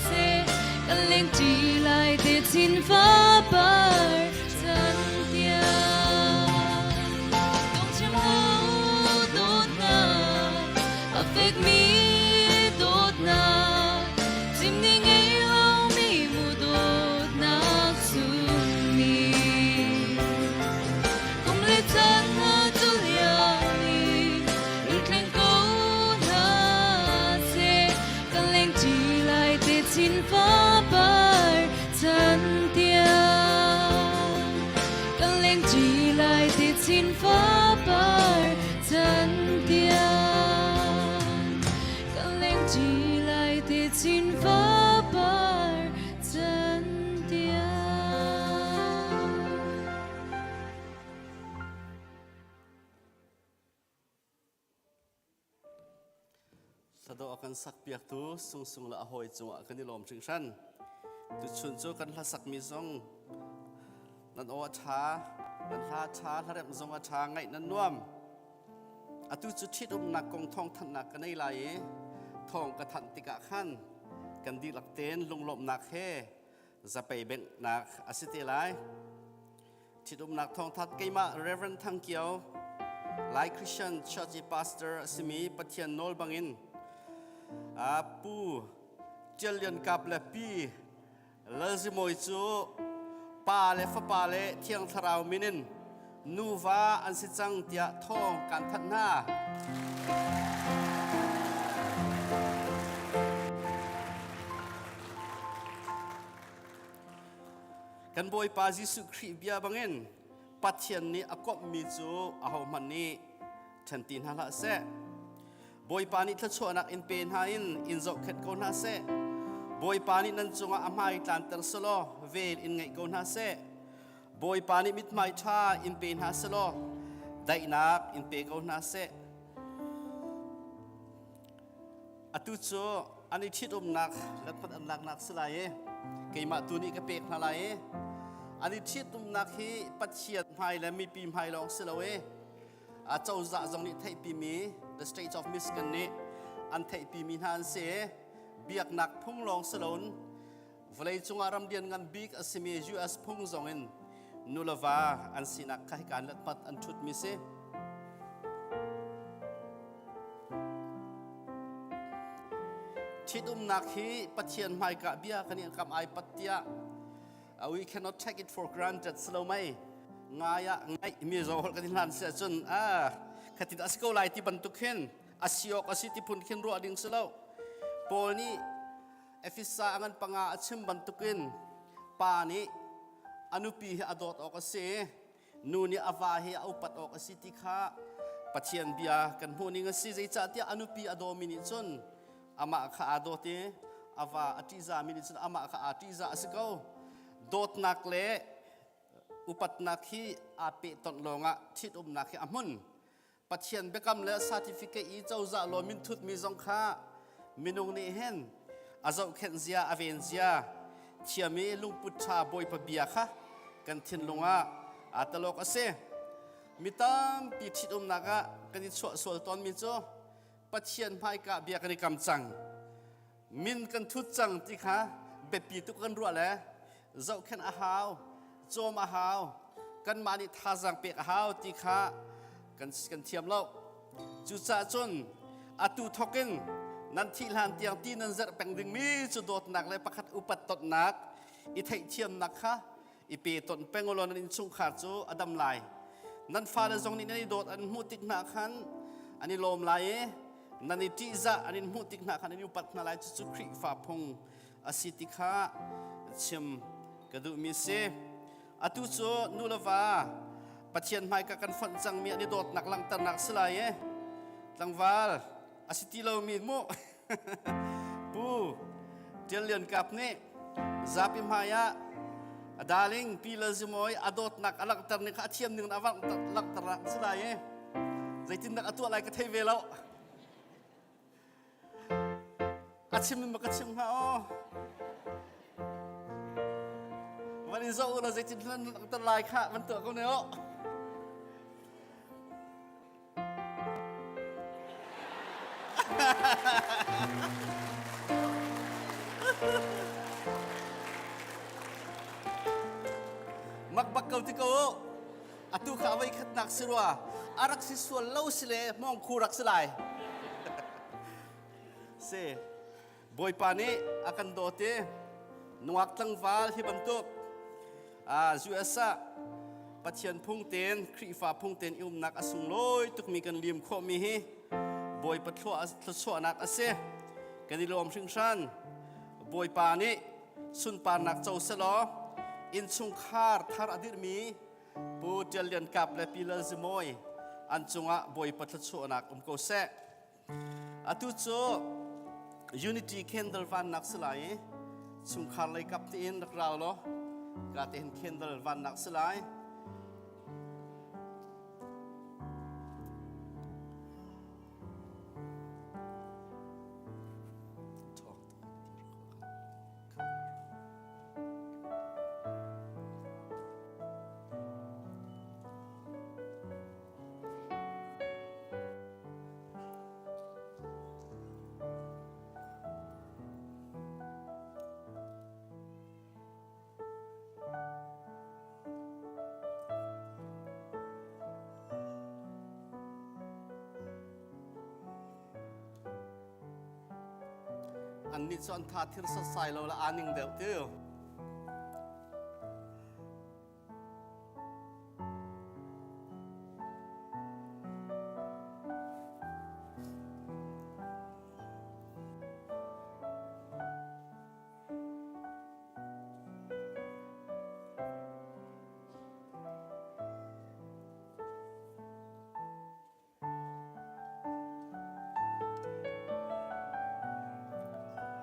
[SPEAKER 3] seh, kan lengṭi lai te chin fapar chan tiang. Dongthiam lo dawtnak, a fekmi dawtnak, cimni ngei lomi mu dawtnak sungmi. Kum le caan hna cu liam i i thleng ko hna seh, kan lengṭi lai te chin fapar chan tiang. Kan lengṭi lai te chin fapar chan tiang. Kan lengṭi lai te chin fapar chan tiang.
[SPEAKER 1] Hladawh a kan sakpiaktu Sungsung le a hawi cungah kan i lawm hringhran. Tuchun cu kan hlasakmi zong nan aw a ṭha, nan hla a ṭha, hlaremh zong a ṭha, ngaih nan nuam. Atu cu ṭhitumnak kong thawngthanhnak ka nei lai i thawng ka thanh tikah khan kan dihlak tein lunglawmhnak he zapei benghnak a si te lai. Ṭhitumnak thawngthat keimah Reverend Thang Kio, Lai Christian Church i pastor a simi Pathian nawl bangin Pu Ṭial Lian Kap le Pi Lalzimawi cu pa le fapa le Thiang Thlarau min in nuva an si cang tiah thawng kan thanh hna. Kan Bawipa Jesuh Khrih bia bangin Pathian nih a komhmi cu ahohmanh nih ṭhen ti hna hlah seh. Bawipa nih thluachuahnak in pe hna in in zohkhenh ko hna seh. Bawipa nih nan cungah a hmai tlanter selaw vel in ngeih ko hna seh. Bawipa nih mithmai ṭha in pe hna selaw daihnak in pe ko hna seh. Atu cu an i ṭhitumnak letmat an laknak si lai i keimah tu nih ka pek hna lai i an i ṭhitumnak hi Pathian hmai le mipi hmai lawng si lo i a cozah zong nih theihpimi the State of Michigan nih an theihpimi hna an si i biaknak phung lawng si loin vawleicung ah ram lianngan bik a simi US phung zong in nu le va an sinak kha hika letmat an ṭhutmi si. Ṭhitumnak hi Pathian hmaika bia kan i kam ai pat tiah we cannot take it for granted silo mei ngai ah ngaih mi zo hol kan i hlan si ahcun ah khatin a si ko lai ti bantuk hin a si awk a si ti phun khin ruah ding si lo Paul nih Efesa a ngan panga a chim bantukin pa nih a nupi hi a dawt awk a si nu nih a va hi a upat awk a si ti kha Pathian bia kan hmuh ning a si zeicahtiah a nupi a dawmi nih cun amah kha aa dawt i a va a ṭihzahmi nih cun amah kha aa ṭihzah a si ko dawtnak le upatnak hi aa pehtonh lawngah ṭhitumnak hi a hmun Pathian biakam le certificate i cozah law minthutmi zong kha minung nih hin a zohkhenh zia a ven zia thiam i lungput ṭha Bawipa bia kha kan thinlung ah aa telawk a si. Mi tampi ṭhitumnak ah kan i chuah sual tawnmi cu Pathian hmaika bia kan i kam cang. Min kan thut cang ti kha biapi tuk kan ruah le zohkhenh a hau, cawm a hau, kanmah nih thazaang pek a hau ti kha kan, kan thiam lo. Cucaah cun atu thawk in nan thih hlan tiang ti nan zerh peng dingmi cu dawtnak le pakhat upat tonnak i theihthiamnak kha i pe ton peng ulaw nan innchungkhar cu a dam lai. Nan fale zong nih nan i dawt an hmuh tik hna khan an i lawm lai i nan i ṭihzah an in hmuh tik hna khan an i upat hna lai cucu Khrihfa phung a si ti kha chim ka duhmi si. Atu cu nu le va Pathian hmaika kan fonh cangmi an i dawtnak langhternak si lai i tlangval a si ti lomi mu Pu Ṭial Lian Kap nih zapi hmai ah a darling Pi Lal Zimawi a dawtnak a langhter ning kha a thiam ning in a langhter si lai i zeitindah a tuah lai ka thei ve lo. A chim in ma ka chim hnga aw. Van in zoh ulaw zeitin hlan langhter lai kha van tuah ko ne aw. Mak bak ko ti ko. Atu kha avei khatnak si rua. A rak si sual lo si le hmawng khu rak si lai. Si. Bawipa nih a kan dawt i nungak tlangval hi bantuk US ah Pathian phung tein Khrihfa phung tein i umnak a sunglawi tukmi kan lim khawhmi hi Bawipa thluachuahnak a si. Kan i lawm hringhran. Bawipa nih sunparnak co selaw innchungkhar thar a dirhmi Pu Tial Lian Kap le Pi Lal Zimawi an cungah Bawipa thluachuahnak um ko seh. Atu cu Unity candle vannak si lai i chungkhar lei kap tiin rak rau law ka te hin candle vannak si lai. Annih cu an tha thir setsai lo le aa ning deuh tiu.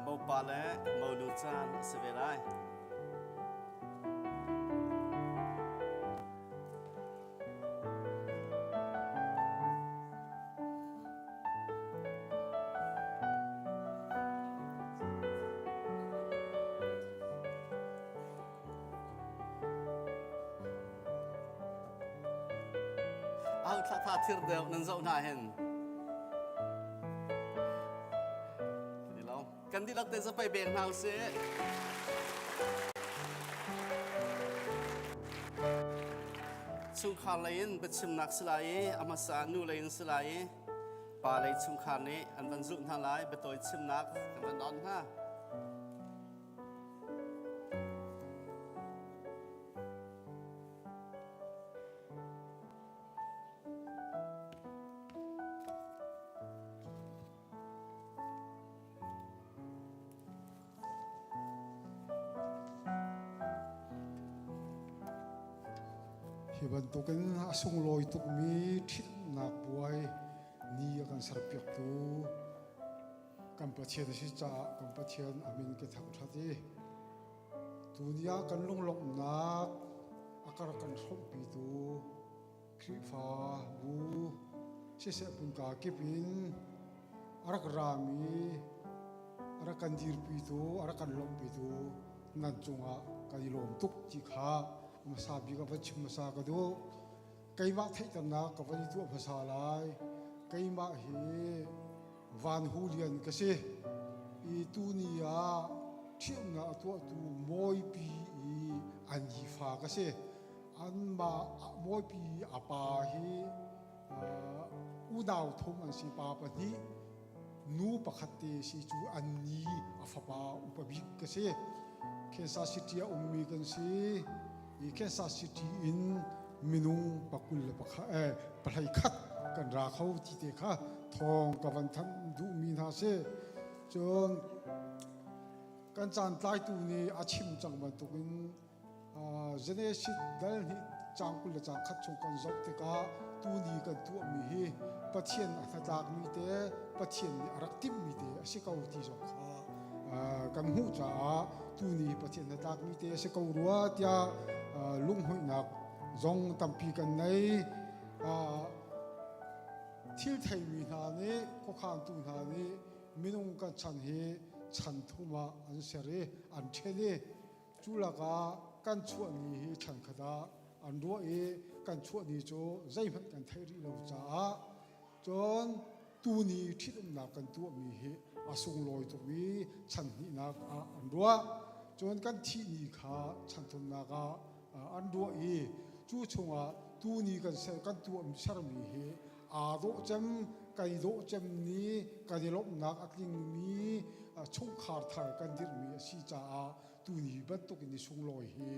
[SPEAKER 1] Mopa le monu caan a si ve lai. Au thla tha thir deuh nan zoh hna hin. Kan dihlak te zapai beng hna usih. Chungkhar lei in biachimnak si lai i a hmasa nu lei in si lai i pa lei chungkhar nih an van zulh hna lai biatawi chimnak kan van on hna.
[SPEAKER 7] Hi bantukin a sunglawi tukmi ṭhitnak puai ni a kan serpiaktu kan Pathian a si caah kan Pathian a min ka thangṭhat i tuni ah kan lunglawmhnak a kar kan hrawmhpitu Khrihfabu siseh punka kip in a rak rami a rak kan dirpitu a rak kan lawmhpitu nan cungah kan i lawm tuk ti kha hmasa bik ah van chim hmasa ka duh. Keimah theihternak ka van i tuah hmasa lai. Keimah hi Van Hu Lian ka si. I tuni ah ṭhiumnak a tuahtu Mawipi i an yifa ka si. Anmah Mawipi a pa hi unau thum an si pa pahnih nu pakhat te si cu an ni a fapa upa bik ka si. Kansas City a ummi kan si. I Kansas City in minung pakul le pakhat eh, pahlei khat kan ra kho ti te kha thawng ka van thanh duhmi hna si. Cun kan caan tlaitu nih a chim cang bantukin Genesis dal hnih caang 20 le caang khat chung kan zoh tikah tuni kan tuahmi hi Pathian a hnatlakmi te Pathian nih a rak timhmi te a si ko ti zong kha kan hmuh caah tuni Pathian hnatlakmi te a si ko rua tiah lunghmuihnak zong tampi kan nei. Thil theimi hna nih khuakhantu hna nih minung kan chan hi chan thum ah an ser i an ṭhen i cu lakah kan chuah ni hi chan khat ah an ruah i kan chuah ni cu zeihmanh kan theih rih lo caah cun tuni ṭhitumnak kan tuahmi hi a sunglawi tukmi chan hnihnak ah an ruah. Cun kan thih ni kha chan thumnak ah an ruah i cu chungah tuni kan ser kan tuah sermi hi aa dawh cem kan i dawh cem ni kan i lawmhnak a tlingmi chungkhar thar kan dirhmi a si caah tuni bantuk in i sunglawi hi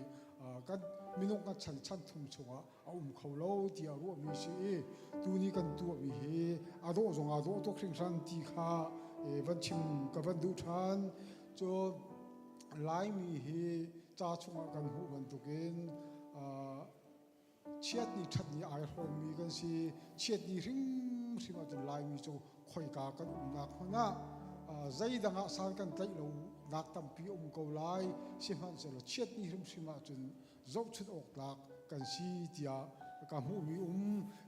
[SPEAKER 7] kan minung kan chan chan thum chungah a um kho lo tiah ruahmi si i tuni kan tuahmi hi a dawh zong aa dawh tuk hringhran ti kha van chim ka van duh ṭhan. Cun Laimi hi ca chungah kan hmuh bantukin chiatni ṭhatni ai hrawmmi kan si. Chiatni hrimhrim ahcun Laimi cu khoika kan umnak hmun ah zeidang ah san kan tlaih lo nak tampi a um ko lai. Sihmanhsehlaw chiatni hrimhrim ahcun zohchunh awk tlak kan si tiah ka hmuhmi um.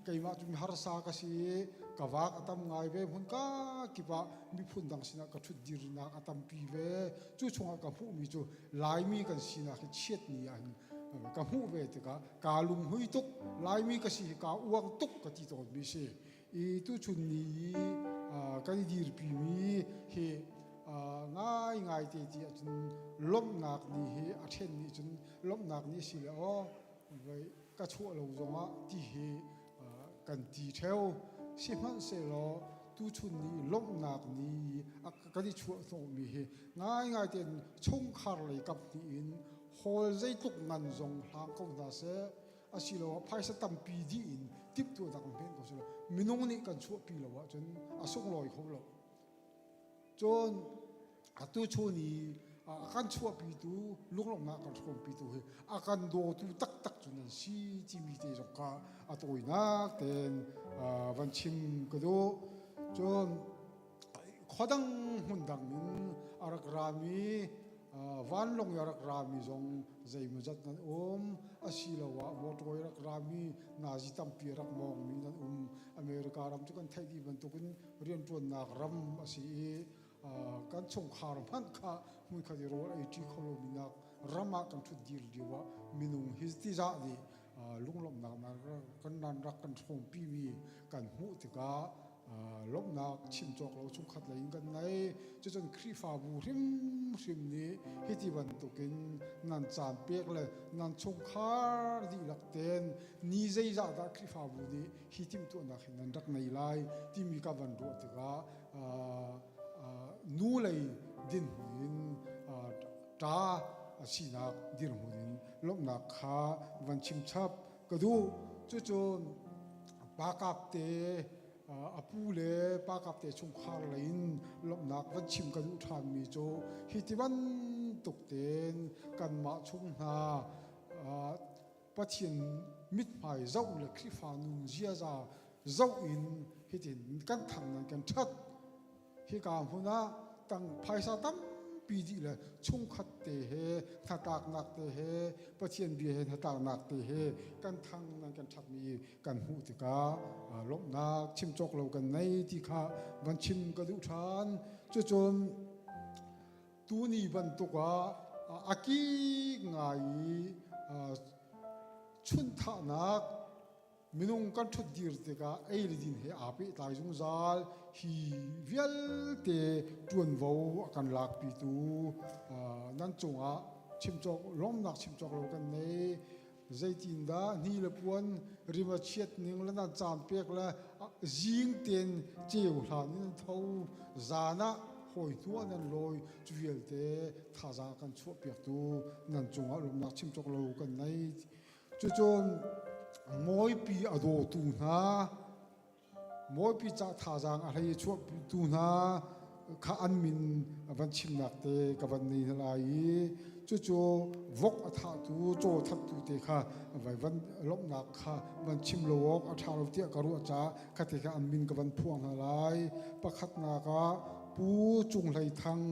[SPEAKER 7] Keimah cu harsa ka si i ka vak a tam ngai ve. Hmun ka kip ah miphun dang sinah ka ṭhut dirnak a tampi ve. Cu chungah ka hmuhmi cu Laimi kan sinak hi chiatni ah hin ka hmuh ve tikah kaa lunghmui tuk. Laimi ka si hi kaa uang tuk ka ti tawnmi si. I tuchun ni i kan i dirpimi hi ngaingai te ti ahcun lawmhnak ni hi a ṭhen nih cun lawmhnak ni si le aw voi ka chuah lo zongah ti hi kan ti ṭheo. Sihmanhsehlaw tuchun ni lawmhnak ni kan i chuah hnawhmi hi ngaingai tein chungkhar lei kap hnih in hawl zeitluk ngan zong hlang ko hna seh asiloah phaisa tampi dih in timhtuahnak in hmen ko seh minung nih kan chuahpi lo ahcun a sunglawi kho lo. Cun atu chun i a kan chuahpitu lunglawmhnak kan hrawmpitu hi a kan dawtu taktak cu nan si timi te zong kha a tawinak tein van chim ka duh. Cun khuadang hmundang in a rak rami vanlawng i a rak rami zong zeimawzat nan um asiloah motor i rak rami nazi tampi a rak mawngmi nan um. America ram cu kan theih dih bantukin rianṭuannak ram a si i kan chungkhar hmanh kha hmunkhat i rawl ei ṭi kho lomi nak ram ah kan ṭhut dir lio ah minung hi tizah nih lunglawmhnak kan nan rak kan hrawmpimi kan hmuh tikah lawmhnak chim cawk lo chungkhat lei in kan ngei. Cucun Khrihfabu hrimhrim nih hiti bantukin nan caan pek le nan chungkhar dihlak ten ni zeizah dah Khrihfabu nih hi timhtuahnak hi nan rak nei lai timi ka van ruah tikah nu lei dinhmun in ṭa sinak dirhmun in lawmhnak kha van chim chap ka duh. Cucun pa kap te a pu le pa kap te chungkhar lei in lawmhnak van chim ka duh ṭhanmi cu hi ti bantuk tein kanmah chung hna Pathian mithmai zoh le Khrihfa nun ziaza zoh in hitin kan thang nan kan ṭhat. Hika hmun ah tang phaisa tampi dih le chungkhat te he hnatlaknak te he Pathian bia he hnatlaknak te he kan thang nan kan ṭhatmi kan hmuh tikah lawmhnak chim cawk lo kan nei ti kha van chim ka duh ṭhan. Cucun tuni bantuk ah a kik ngai i chunhthahnak minung kan ṭhutdir tikah ei le din he aa pehtlai zungzal. Hi vialte ṭuanvo a kan lakpitu nan cungah chimcawk lawmnak chimcawk lo kan nei. Zeitindah hni le puan rim a chiat ning le nan caan pek le zing tein ceu hlan in tho zan ah hawi hnuah nan lawi cu vialte thazaang kan chuah piaktu nan cungah lawmnak chim cawk lo kan nei. Cucun mawipi a dawtu hna Mawipi ca thazaang a hlei chuahpitu hna kha an min van chimnak te ka van nei hna lai i cucu vok a thahtu caw thattu te kha vai van lawmhnak kha van chim lo awk a ṭha lo tiah ka ruah caah khate kha an min ka van phuang hna lai. Pakhatnak ah Pu Cung Hlei Thang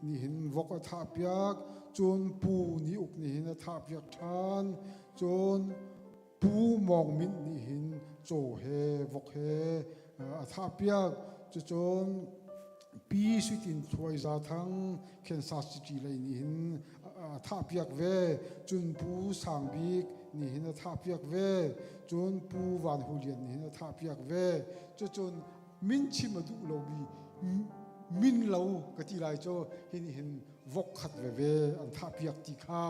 [SPEAKER 7] nih hin vok a thah piak, cun Pu Ni Uk nih hin a thah piak ṭhan, cun Pu Mawng Mint nih hin caw he vok he a thahpiak. Cucun. Pi Suitin Thluai Za Thang Kansas City lei nih hin a thahpiak ve. Cun Pu Sang Bik nih hin a thahpiak ve. Cun Pu Van Hu Lian nih hin a thahpiak ve. Cucun min chim a duh lomi min lo ka ti lai cu hi nih hin vok khat veve an thahpiak ti kha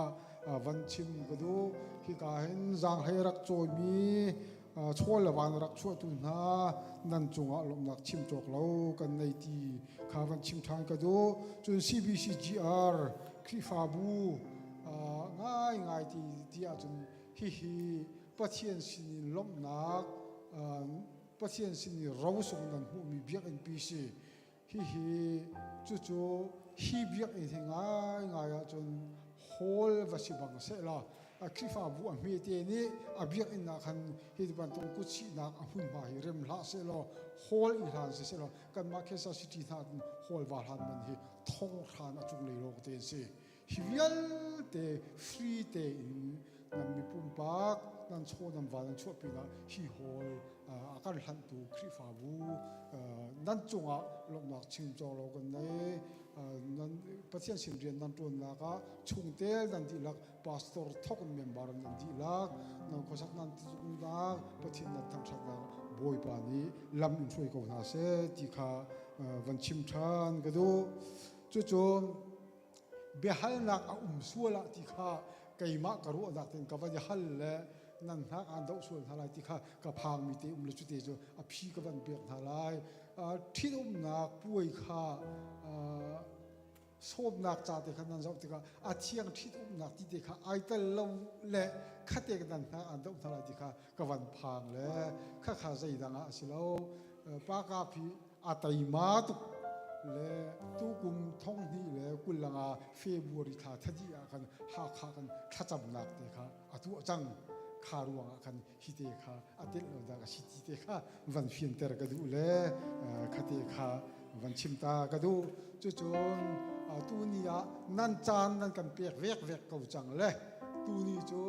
[SPEAKER 7] van chim ka duh. Hika hin zaanghlei rak cawimi chawl le van rak chuahtu hna nan cungah lawmhnak chim cawk lo kan nei ti kha van chim ṭhan ka duh. Cun CBCGR Khrihfabu ngaingai ti ti ahcun hihi Pathian sinin lawmhnak Pathian sin i rosung nan hmuhmi biakinn pi si. Hihi cucu hi biakinn hi ngaingai ahcun hall va si bang sehla a Khrihfabu a hmete nih a biakinn ah khan hi bantuk kutsihnak a hmunhma hi rem hlah sehlaw hall i hlan si sehlaw kanmah Kansas City hna hall va hlan man hi thong hran a cung lei lawng te an si. Hi vialte free tein nan mi pumpak nan chaw nan va nan chuah pinah hi hall a kan hlanhtu Khrihfabu nan cungah lawmhnak chim cawk lo kan nei. Nan Pathian sin rian nan ṭuannak ah chungtel nan dihlak pastor thok in member nan dihlak nan khuasak nan tizungnak Pathian nan thangṭhatnak Bawipa nih lam in hruai ko hna seh ti kha van chim ṭhan ka duh. Cucu biahalnak a um sual ah ti kha keimah ka ruahnak tein ka van i hal le nan hnak aan doh sual hna lai ti kha ka phangmi te um le cute cu a phi ka van pek hna lai. Ṭhitumnak puai kha sawmnak ca te kha nan zoh tikah a thiang ṭhitumnak ti te kha ai tel lo le khate nan hnak aan doh hna lai ti kha ka van phang le khakha zeidang ah a si lo. Pa Kap hi a teima tuk le tukum thong hnih le 25 February thla thadi ah khan Hakha kan thlacamnak te kha a tuah cang kha ruangah khan hi te kha a telh lo dah ka si ti te kha van fianter ka duh le khate kha van chim ta ka duh cucun tuni ah nan caan nan kan pek vek vek ko cang le tuni cu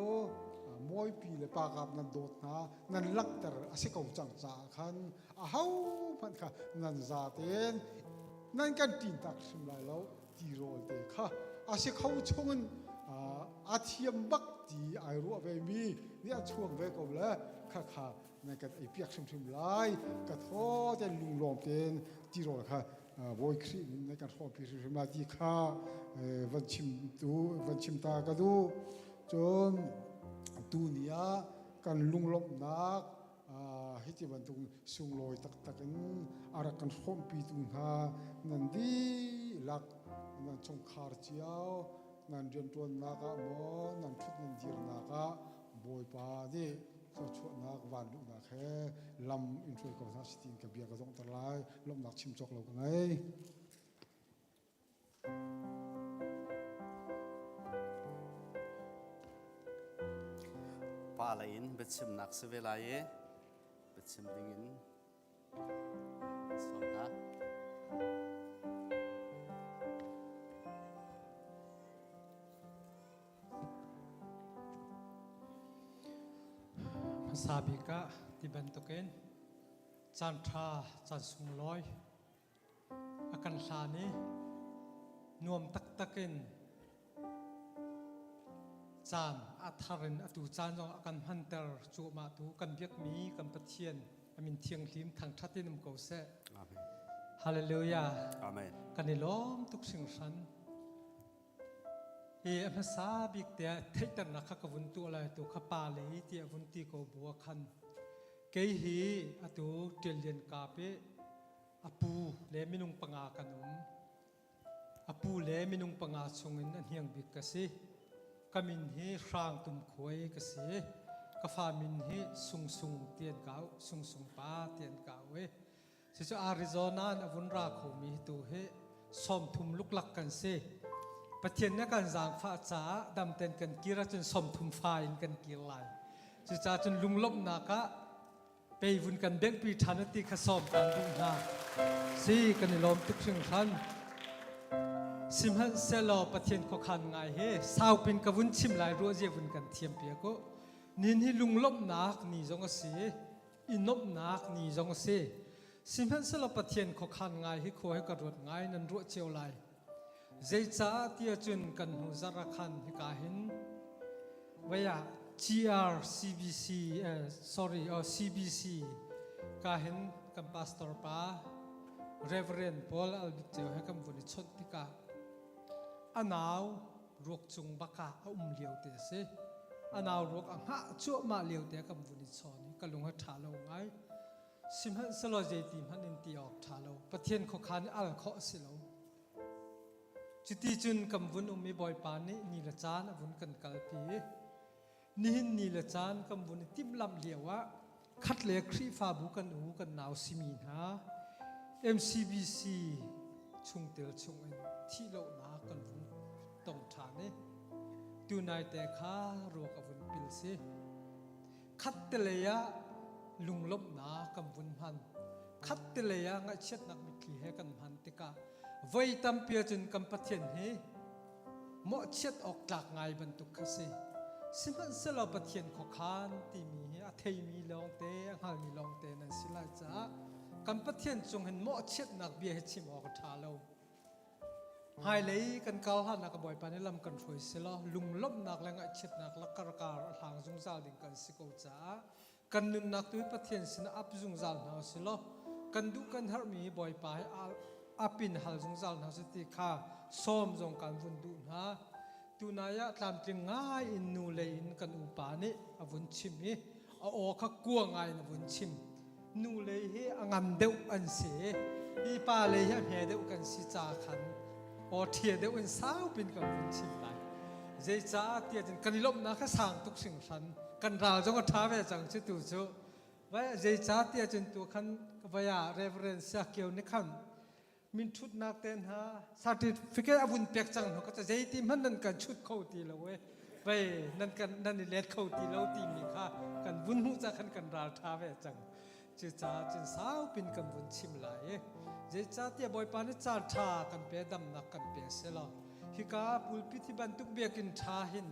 [SPEAKER 7] mawipi le pa kap nan dawt hna nan langhter a si ko cang caah khan ahohmanh kha nan zaten nan kan ṭintak hrim lai lo tirawl te kha a si kho chungin a thiam bak ti ai ruah ve mi nih a chuak ve ko le kha kha nan kan ei piak hrimhrim lai ka thaw ten lunglawm ten tirawl kha Bawi Khrih min nan kan hrawmpi hrimhrim lai ti kha van chim tu van chim ta ka duh cun tuni ah kan lunglawmhnak hiti bantuk sunglawi taktak in a rak kan hrawmpitu hna nan dihlak nan chungkhar cio nan rianṭuannak ah maw nan ṭhut nan dirnak ah Bawipa nih thluachuahnak vanluhnak he lam in hruai ko hna si tiin ka bia ka donghter lai lawmhnak chim cawk lo ka ngei.
[SPEAKER 1] Pa lei in biachimnak si ve lai i biachim dingin sawm hna.
[SPEAKER 8] Hmasa bik ah ti bantukin caan ṭha caan sunglawi A kan hlan i nuam taktak in caan a thar in atu caan zong a kan hmanter cuahmah tu kan biakmi kan Pathian a min thianghlim thangṭhat in um ko seh.
[SPEAKER 1] Amen.
[SPEAKER 8] Hallelujah.
[SPEAKER 1] Amen.
[SPEAKER 8] Kan i lawm tuk hringhran. Hi a hmasa bik te ah theihternak kha ka vun tuah lai tu kha pa lei tiah vun ti ko bu ah khan kei hi atu Ṭial Lian Kap i A pu le minung panga kan um. A pu le minung panga chungin a hniang bik ka si. Ka min hi Hrang Tum Khuai ka si. Ka fa min hi Sung Sung ti an ka auh, Sung Sung pa ti an ka auh i. Cucu Arizona in a vun ra khomi hi tu hi 30 luklak kan si. Pathian nih a kan zaangfah caah damten kan kir ahcun 30 fa in kan kir lai. Cucaah cun lunglawmhnak ah pei vun kan benghpi ṭhan ti kha sawm kan duh hna. Si kan i lawm tuk hringhran. Sihmanhsehlaw Pathian khuakhan ngai he saupin ka vun chim lai ruah zia vun kan thiam piak u. Nin hi lunglawmhnak ni zong a si, i nuamhnak ni zong a si. Sihmanhsehlaw Pathian khuakhan ngai hi khua hi ka ruat ngai nan ruah cio lai. Zeicah tiah cun kan hnu zarh ah khan hika hin vei ah GRCBC eh, sorry oh, CBC ka hin kan pastor pa Reverend Paul Albit Ceu he kan vun i chawnh tikah a nau ruak cung bak ah a um lio te a si. A nau ruak a hngah cuahmah lio te kan vun i chawn i ka lung a ṭha lo ngai. Sihmanhsehlaw zeiti hmanh in ti awk ṭha lo. Pathian khuakhan i al khawh a si lo. Cuti cun kan vun um i Bawipa nih ni le caan a vun kan kalpi i nihin ni le caan kan vun i timhlamh lio ah khat le Khrihfabu kan u kan nau simi hna MCBC chungtel chungin thih lohnak kan vun tong ṭhan i tunai te kha ruak a vun pil si. Khattelei ah lunglawmhnak kan vun hman. Khattelei ah ngaihchiatnak mitthli he kan hman tikah voi tampi ahcun kan Pathian hi mawhchiat awk tlak ngai bantuk kha si. Sihmanhsehlaw Pathian khuakhan timi hi a theimi lawngte, a hngalmi lawngte nan si lai caah kan Pathian cung hin mawhchiatnak bia hi chim awk a ṭha lo. Hmailei kan kal hlanah ka Bawipa nih lam kan hruai selaw lunglawmhnak le ngaihchiatnak lakkarkar a hlang zungzal ding kan si ko caah kan nunnak tu hi Pathian sinah ap zungzal hna usilaw kan duh kan herhmi hi Bawipa hi ap in hal zungzal hna usih ti kha sawm zong kan vun duh hna. Tunai ah tlamtling ngai in nu lei in kan upa nih a vun chim i a aw kha kua ngai in a vun chim. Nu lei hi a ngan deuh an si i pa lei hi a hme deuh kan si ca khan aw ṭhia deuh in saupin kan vun chim lai. Zeicah tiah cun kan i lawmhnak kha sang tuk hringhran. Kan ral zong a ṭha ve cang cu tu cu. Vai zeicah tiah cun tu khan vai ah Reverend Siakio nih khan minthutnak te hna certificate a vun pek cang hnu ka zeiti hmanh nan kan chut kho ti lo e vei nan kan nan i let kho ti lo timi kha kan vun hmuh ca khan kan ral tha ve cang cucaah cun saupin kan vun chim lai i zeicahtiah bawipa nih caan tha kan pe damnak kan pe selaw hika pulpit hi bantuk biakinn tha hin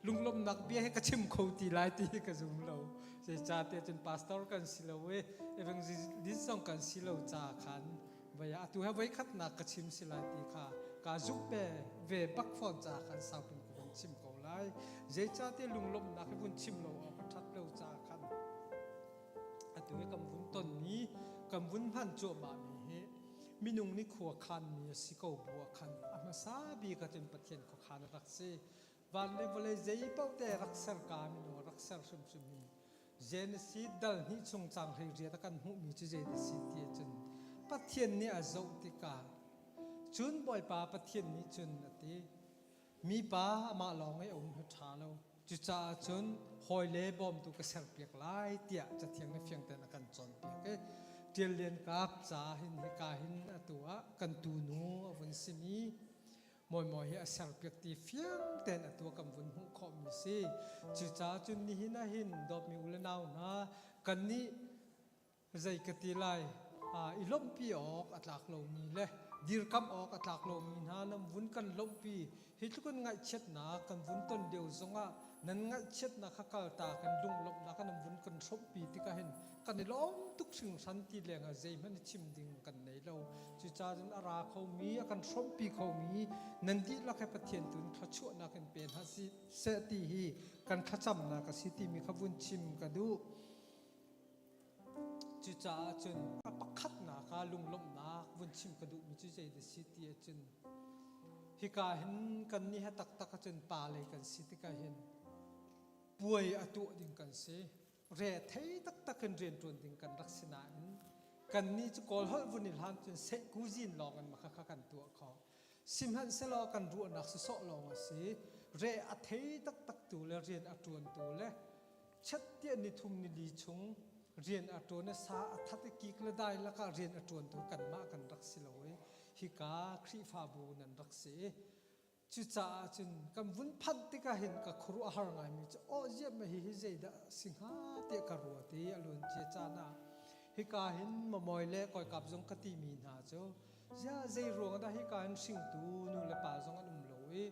[SPEAKER 8] lunglawmhnak bia hi ka chim kho ti lai ti hi ka zum lo zeicahtiah cun pastor kan si lo i evangelist zong kan si lo ca khan vai atu he voi khatnak ka chim si lai ti kha ka zumh ve ve bak fawn ca khan saupin ka vun chim ko lai zeicahtiah lunglawmhnak hi vun chim lo awk a ṭhat lo ca khan atu hi kan vun tonmi kan vun hman cuahmah mi hi minung nih khua khanmi a si ko bu ah khan a hmasa bik ah cun Pathian khuakhan a rak si Van le vawlei zeipaoh te rak ser ka minung a rak ser hrimhrim hi Genesis dal hnih chung cang hlei riat a kan hmuhmi cu zei si ti ahcun Pathian nih a zoh tikah cun Bawipa Pathian nih cun a ti mipa amah lawng i a um hi ṭha lo cucaah cun hawi le bawmtu ka serpiak lai tiah cathiang nih fiang tein a kan cawnpiak i Ṭial Lian Kap ca hin hika hin atu ah kan tunu a vun simi Mawimawi hi a serpiak ti fiang tein atu kan vun hmuh khawhmi si. Cucaah cun nihin ah hin dawtmi u le nau hna kannih zei ka ti lai i lawmhpi awk a tlak lomi le dirkamh awk a tlak lomi hna nan vun kan lawmhpi hi tluk in ngaihchiatnak kan vun ton lio zongah nan ngaihchiatnak kha kaltak in lunglawmhnak nan vun kan hrawmhpi tikah hin kan i lawm tuk hringhran ti lengah zeihmanh i chim ding kan nei lo. Cucaah cun a ra khomi, a kan hrawmhpi khomi nan dihlak he Pathian tu in thluachuahnak in pe hna seh ti hi kan thlacamnak a si timi kha vun chim ka duh. Cucaah cun a pakhatnak ah lunglawmhnak vun chim ka duhmi cu zei dah si ti ahcun hika hin kan nih he taktak ahcun pa lei kan si tikah hin puai a tuah ding kan si. Rethei taktak in rianṭuan ding kan rak si nain kannih cu Kawl holh vun i hlan cun sehkuzin lawng in maka kha kan tuah kho. Sihmanhsehlaw kan ruahnak sawsawh lawng a si. Re a thei taktak tu le rian a ṭuantu le chattiah nithum nili chung rian a ṭuan i sa a that i kik le dai lakah rian a ṭuantu kanmah kan rak si lo i hika Khrihfabu nan rak si i Cucaah cun kan vun phanh tikah hin ka khuaruah a har ngaimi cu aw ziah ma hihi zeidah a si hnga tiah ka ruat i a luancia caan ah hika hin mamawi le kawikap zong ka timi hna cu ziah zei ruang dah hika hin hringtu nu le pa zong an um lo i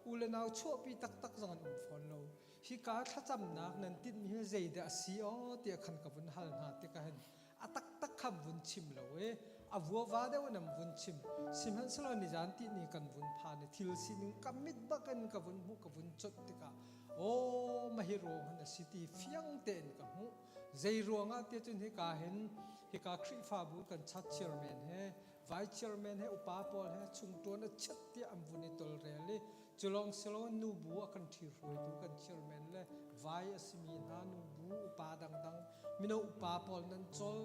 [SPEAKER 8] u le nau chuahpi taktak zong an um fawn lo hika thlacamnak nan tinhmi hi zeidah a si aw tiah khan ka vun hal hna tikah hin a taktak. kha vun chim lo i a vuava deuh in an vun chim. Sihmanhsehlaw nizan tihni kan vun phan i thil sining ka mit bakin ka vun hmuh ka vun conh tikah aw mahi ruang hin a si ti fiang tein ka hmuh. Zei ruangah tiah cun hika hin hika Khrihfabu kan chat chairman he vice chairman he upa pawl he chungṭuan a chiat tiah an vun i tolrel i culawng siloin nubu a kan ṭhihruaitu kan chairman le vai a simi hna nubu upa dangdang mino upa pawl nan cawl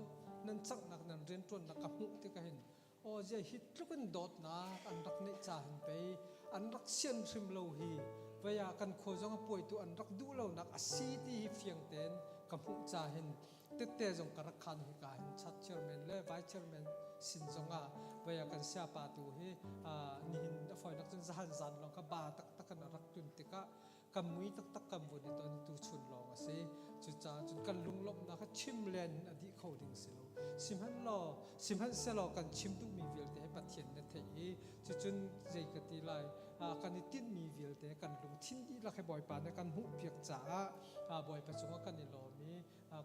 [SPEAKER 8] nan canghnak nan rianṭuannak ka hmuh tikah hin aw zia hi tluk in dawtnak an rak neih ca hin pei an rak sian hrim lo hi vei ah kan khua zong a puaitu an rak duh lonak a si ti hi fiang tein ka hmuh ca hin tette zong ka rak khan hika hin chat chairman le vice chairman sin zong ah vei ah kan siapa tu hi nihin a fawinak cun zahan zan lawng kha ba taktak in a rak tun tikah kan mui taktak kan vun i ton tu chun lawng a si. Cucaah cun kan lunglawmhnak kha chim len a dih kho ding si lo. Sihmanhlaw sihmanhsehlaw kan chim duhmi vialte hi Pathian na theih i cucun zei ka ti lai kan i tinhmi vialte kan lungthin dihlak hi Bawipa nih kan hmuhpiak caah Bawipa cungah kan i lawm i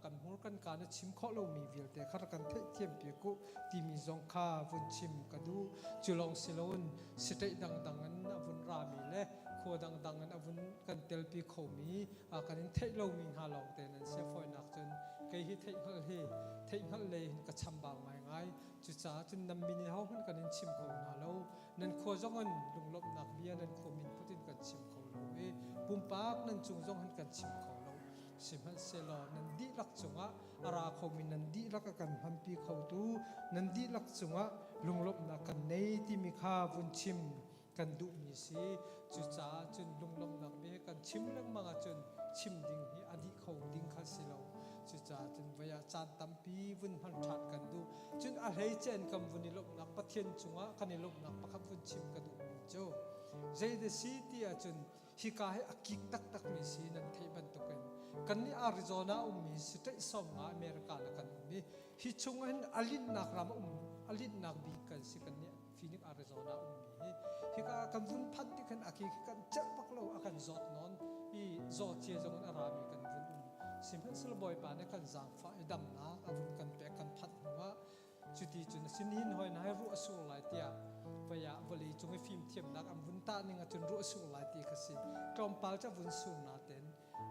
[SPEAKER 8] kan hmur kan kaa na chim khawh lomi vialte kha rak kan theihthiam piak u timi zong kha vun chim ka duh. Cu lawng si loin state dangdang in a vun rami le khua dangdang in a vun kan telpi khomi kan in theih lomi hna lawng te nan si. Fawinak cun kei hi theihhngalh hi theihhngalh lei hin ka chambau ngaingai. Cucaah cun nan min in hohmanh kan in chim kho hna lo. Nan khua zong in lunglawmhnak bia nan khua min put in kan chim kho lo i pumpak nan cung zong hin kan chim kho lo. Sihmanhsehlaw nan dihlak cungah a ra khomi nan dihlak a kan hmanpi khotu nan dihlak cungah lunglawmhnak kan nei timi kha vun chim kan duhmi si. Cucaah cun lunglawmhnak bia kan chim lengmang ahcun chim ding hi a dih kho ding kha si lo. Cucaah cun voi ah caan tampi vun hman ṭhan kan duh. Cun a hleice in kan vun i lawmhnak Pathian cungah kan i lawmhnak pakhat vun chim ka duhmi cu zei si ti ahcun hika hi a kik taktakmi si nan theih bantukin kannih Arizona ummi state sawmnga America na kan um i hi chung hin a linhnak ram um a linhnak bik kan si kannih Phoenix Arizona ummi hi hika kan vun phanh ti khan a ki khi kan celh bak lo a kan zawt nawn i zaw cia zong in a rami kan vun um sihmanhsehlaw Bawipa nih kan zaangfah i damnak a vun kan pek kan phanh hnuah Cuti cun a sin hin hoi na hai ruah a sur lai tiah vei ah vawlei cung i fimthiamnak an vun tah ning ahcun ruah a sur lai ti kha si. Tlawmpal cu a vun sur nain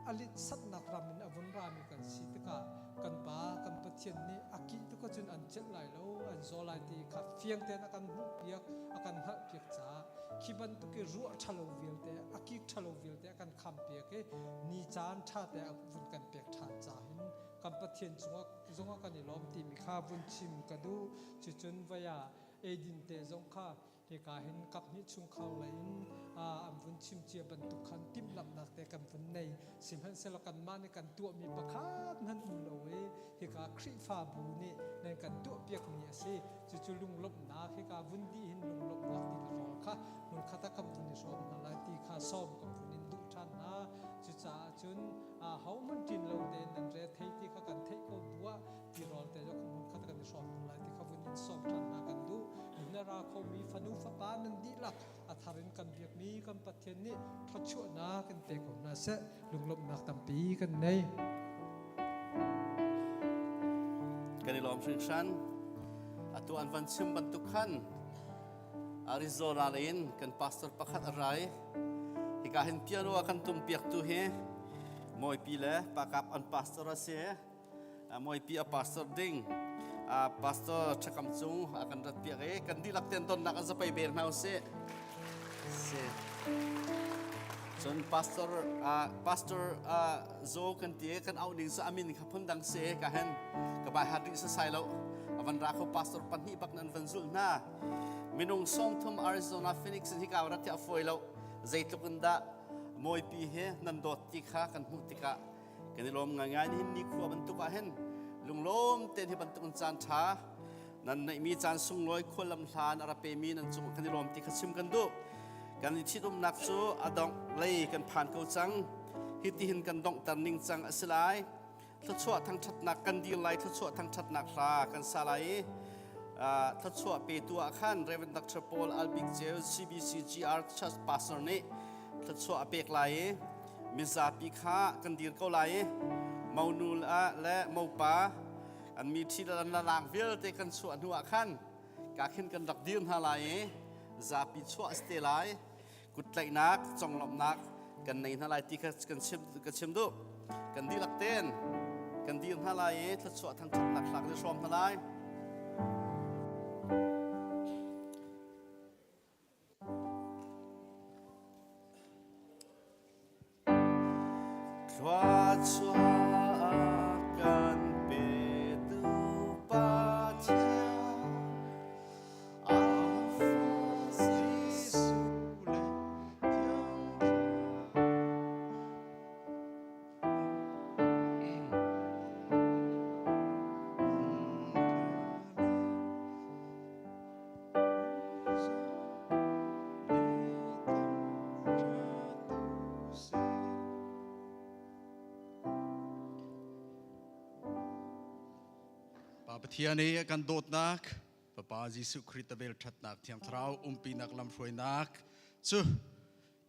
[SPEAKER 8] a linh-satnak ram in a vun rami kan si tikah kan Pa kan Pathian nih a kih tuk ahcun an celh lai lo, an zaw lai ti kha fiang tein a kan hmuhpiak, a kan hngalhpiak caah khi bantuk i ruah ṭhalo vialte, a kik ṭhalo vialte a kan khampiak i ni caan ṭha te a vun kan pek ṭhan caah hin kan Pathian cungah zongah kan i lawm timi kha vun chim ka duh. Cucun voi ah eidin te zong kha hika hin kaphnih chungkhar lei in an vun chim cia bantuk khan timhlamhnak te kan vun nei. Sihmanhsehlaw kanmah nih kan tuahmi pakhat hmanh um lo i hika Khrihfabu nih nan kan tuahpiakmi a si. Cucu lunglawmhnak hika vun dih hin lunglawmhnak ti le rawl kha hmunkhat ah kan vun i hrawm hna lai ti kha sawm kan vun in duh ṭhan hna. Cucaah cun ahohmanh ṭin lo tein nan re thei ti kha kan theih ko bu ah tirawl te cu hmunkhat kan i hrawm hna lai ti kha vun in sawm ṭhan hna kan duh. Nihin a ra khomi fanu fapa nan dihlak a thar in kan biakmi kan Pathian nih thluachuahnak in pe ko hna seh. Lunglawmhnak tampi kan nei.
[SPEAKER 1] Kan i lawm hringhran. Atu an van chim bantuk khan Arizona in kan pastor pakhat a rai. Hika hin piano a kan tum piaktu hi Mawipi le Pakap an pastor a si. Mawipi a pastor ding pastor Thakam Cung a kan rat piak i kan dihlak ten donnak an zapei bel hna usih. Si. Cun pastor pastor zo kan ti kan auh ning cu amin kha phun dang si ka hen ka bai hat rih sai lo avan ra kho pastor pahnih bak nan van zul hna minung 30 Arizona Phoenix in hika rat hi a fawi lo zeitluk in dah mawipi he nan dawt ti kha kan hmuh tikah kan i lawm ngaingai nihin ni khua bantuk ah hin lunglawm tein hi bantuk in caan ṭha nan neihmi caan sunglawi khuallam hlan a ra pemi nan cung kan i lawm ti kha chim kan duh kan i ṭhitumnak cu a dongh lei kan phan ko cang hitihin kan donghter ning cang a si lai thluachuah thangṭhatnak kan dir lai thluachuah thangṭhatnak hla kan sa lai i thluachuah petu ah khan Reverend Dr. Paul Albik Ceu CBCGR Church Pastor nih thluachuah a pek lai i mizapi kha kan dir ko lai i monu le mopa. An mi ṭhi le an lalang vialte kan chuah hnu ah khan ka khin kan rak dir hna lai i zapi chuah a si te lai. Kuttlaihnak, conglawmhnak kan nei hna lai ti kha kan chim ka chim duh. Kan dihlak ten kan dir hna lai i thluachuah thangṭhatnak hla kan i hrawm hna lai. Thluachuah kan petu Pathian, Jesuh le Thiang
[SPEAKER 9] Pa Pathian i a kan dawtnak, Fapa Jesuh Khrih ta vel ṭhatnak Thiang Thlarau umpinak lamhruainak cu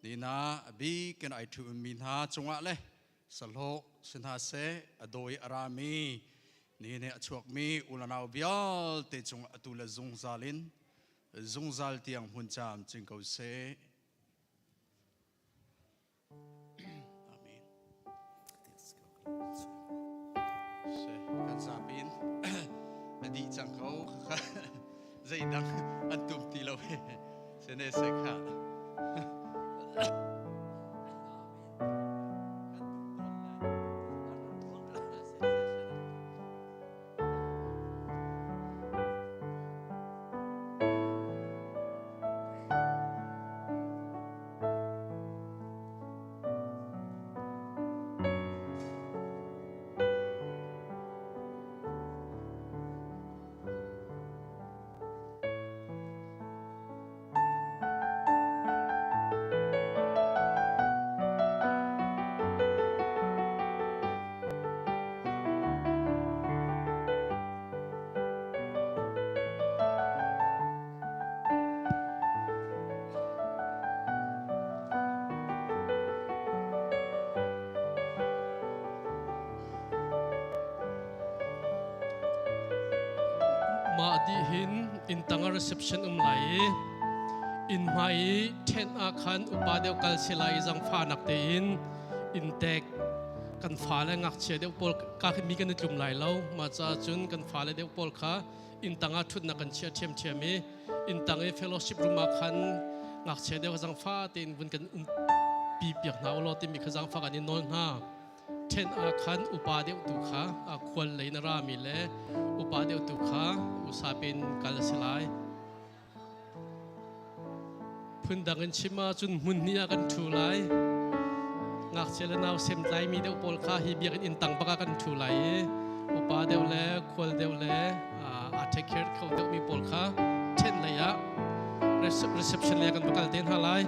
[SPEAKER 9] ni hna a bik in ai ṭhu mi hna cungah le sahlawh si hna seh a dawi a rami ni nih a chuakmi ulanau vialte cung atu le zungzal in zungzal tiang hmun caam cing ko seh. Amen. Kan zapin a dih cang ko. Zeidang an tum ti lo. Sene se kha.
[SPEAKER 8] Mah dih hin inn tang ah reception um lai i inn hmai i ṭhen ah khan upa deuh kal si lai i zangfahnak tein inn tek kan fale ngakchia deuh pawl ka khi mi kan i tlum lai lo mah caah cun kan fale deuh pawl kha inn tang ah ṭhutnak kan chiah ṭhiamṭhiam i inn tang i fellowship room ah khan ngakchia deuh zangfa tein vun kan um pi piak hna ulaw timi kha zangfa kan i nawl hna. Ṭhen ah khan upa deuh tu kha a khual lei na rami le upa deuh tu kha usa in kal a si lai. Phundang in chim ahcun hmun hnih ah kan ṭhu lai. Ngakchia le nau sem tlaimi deuh pawl kha hi biakinn inn tang bak ah kan ṭhu lai i upa deuh le khual deuh le aa take care kho deuhmi pawl kha ṭhen lei ah reception lei ah kan va kal te hna lai.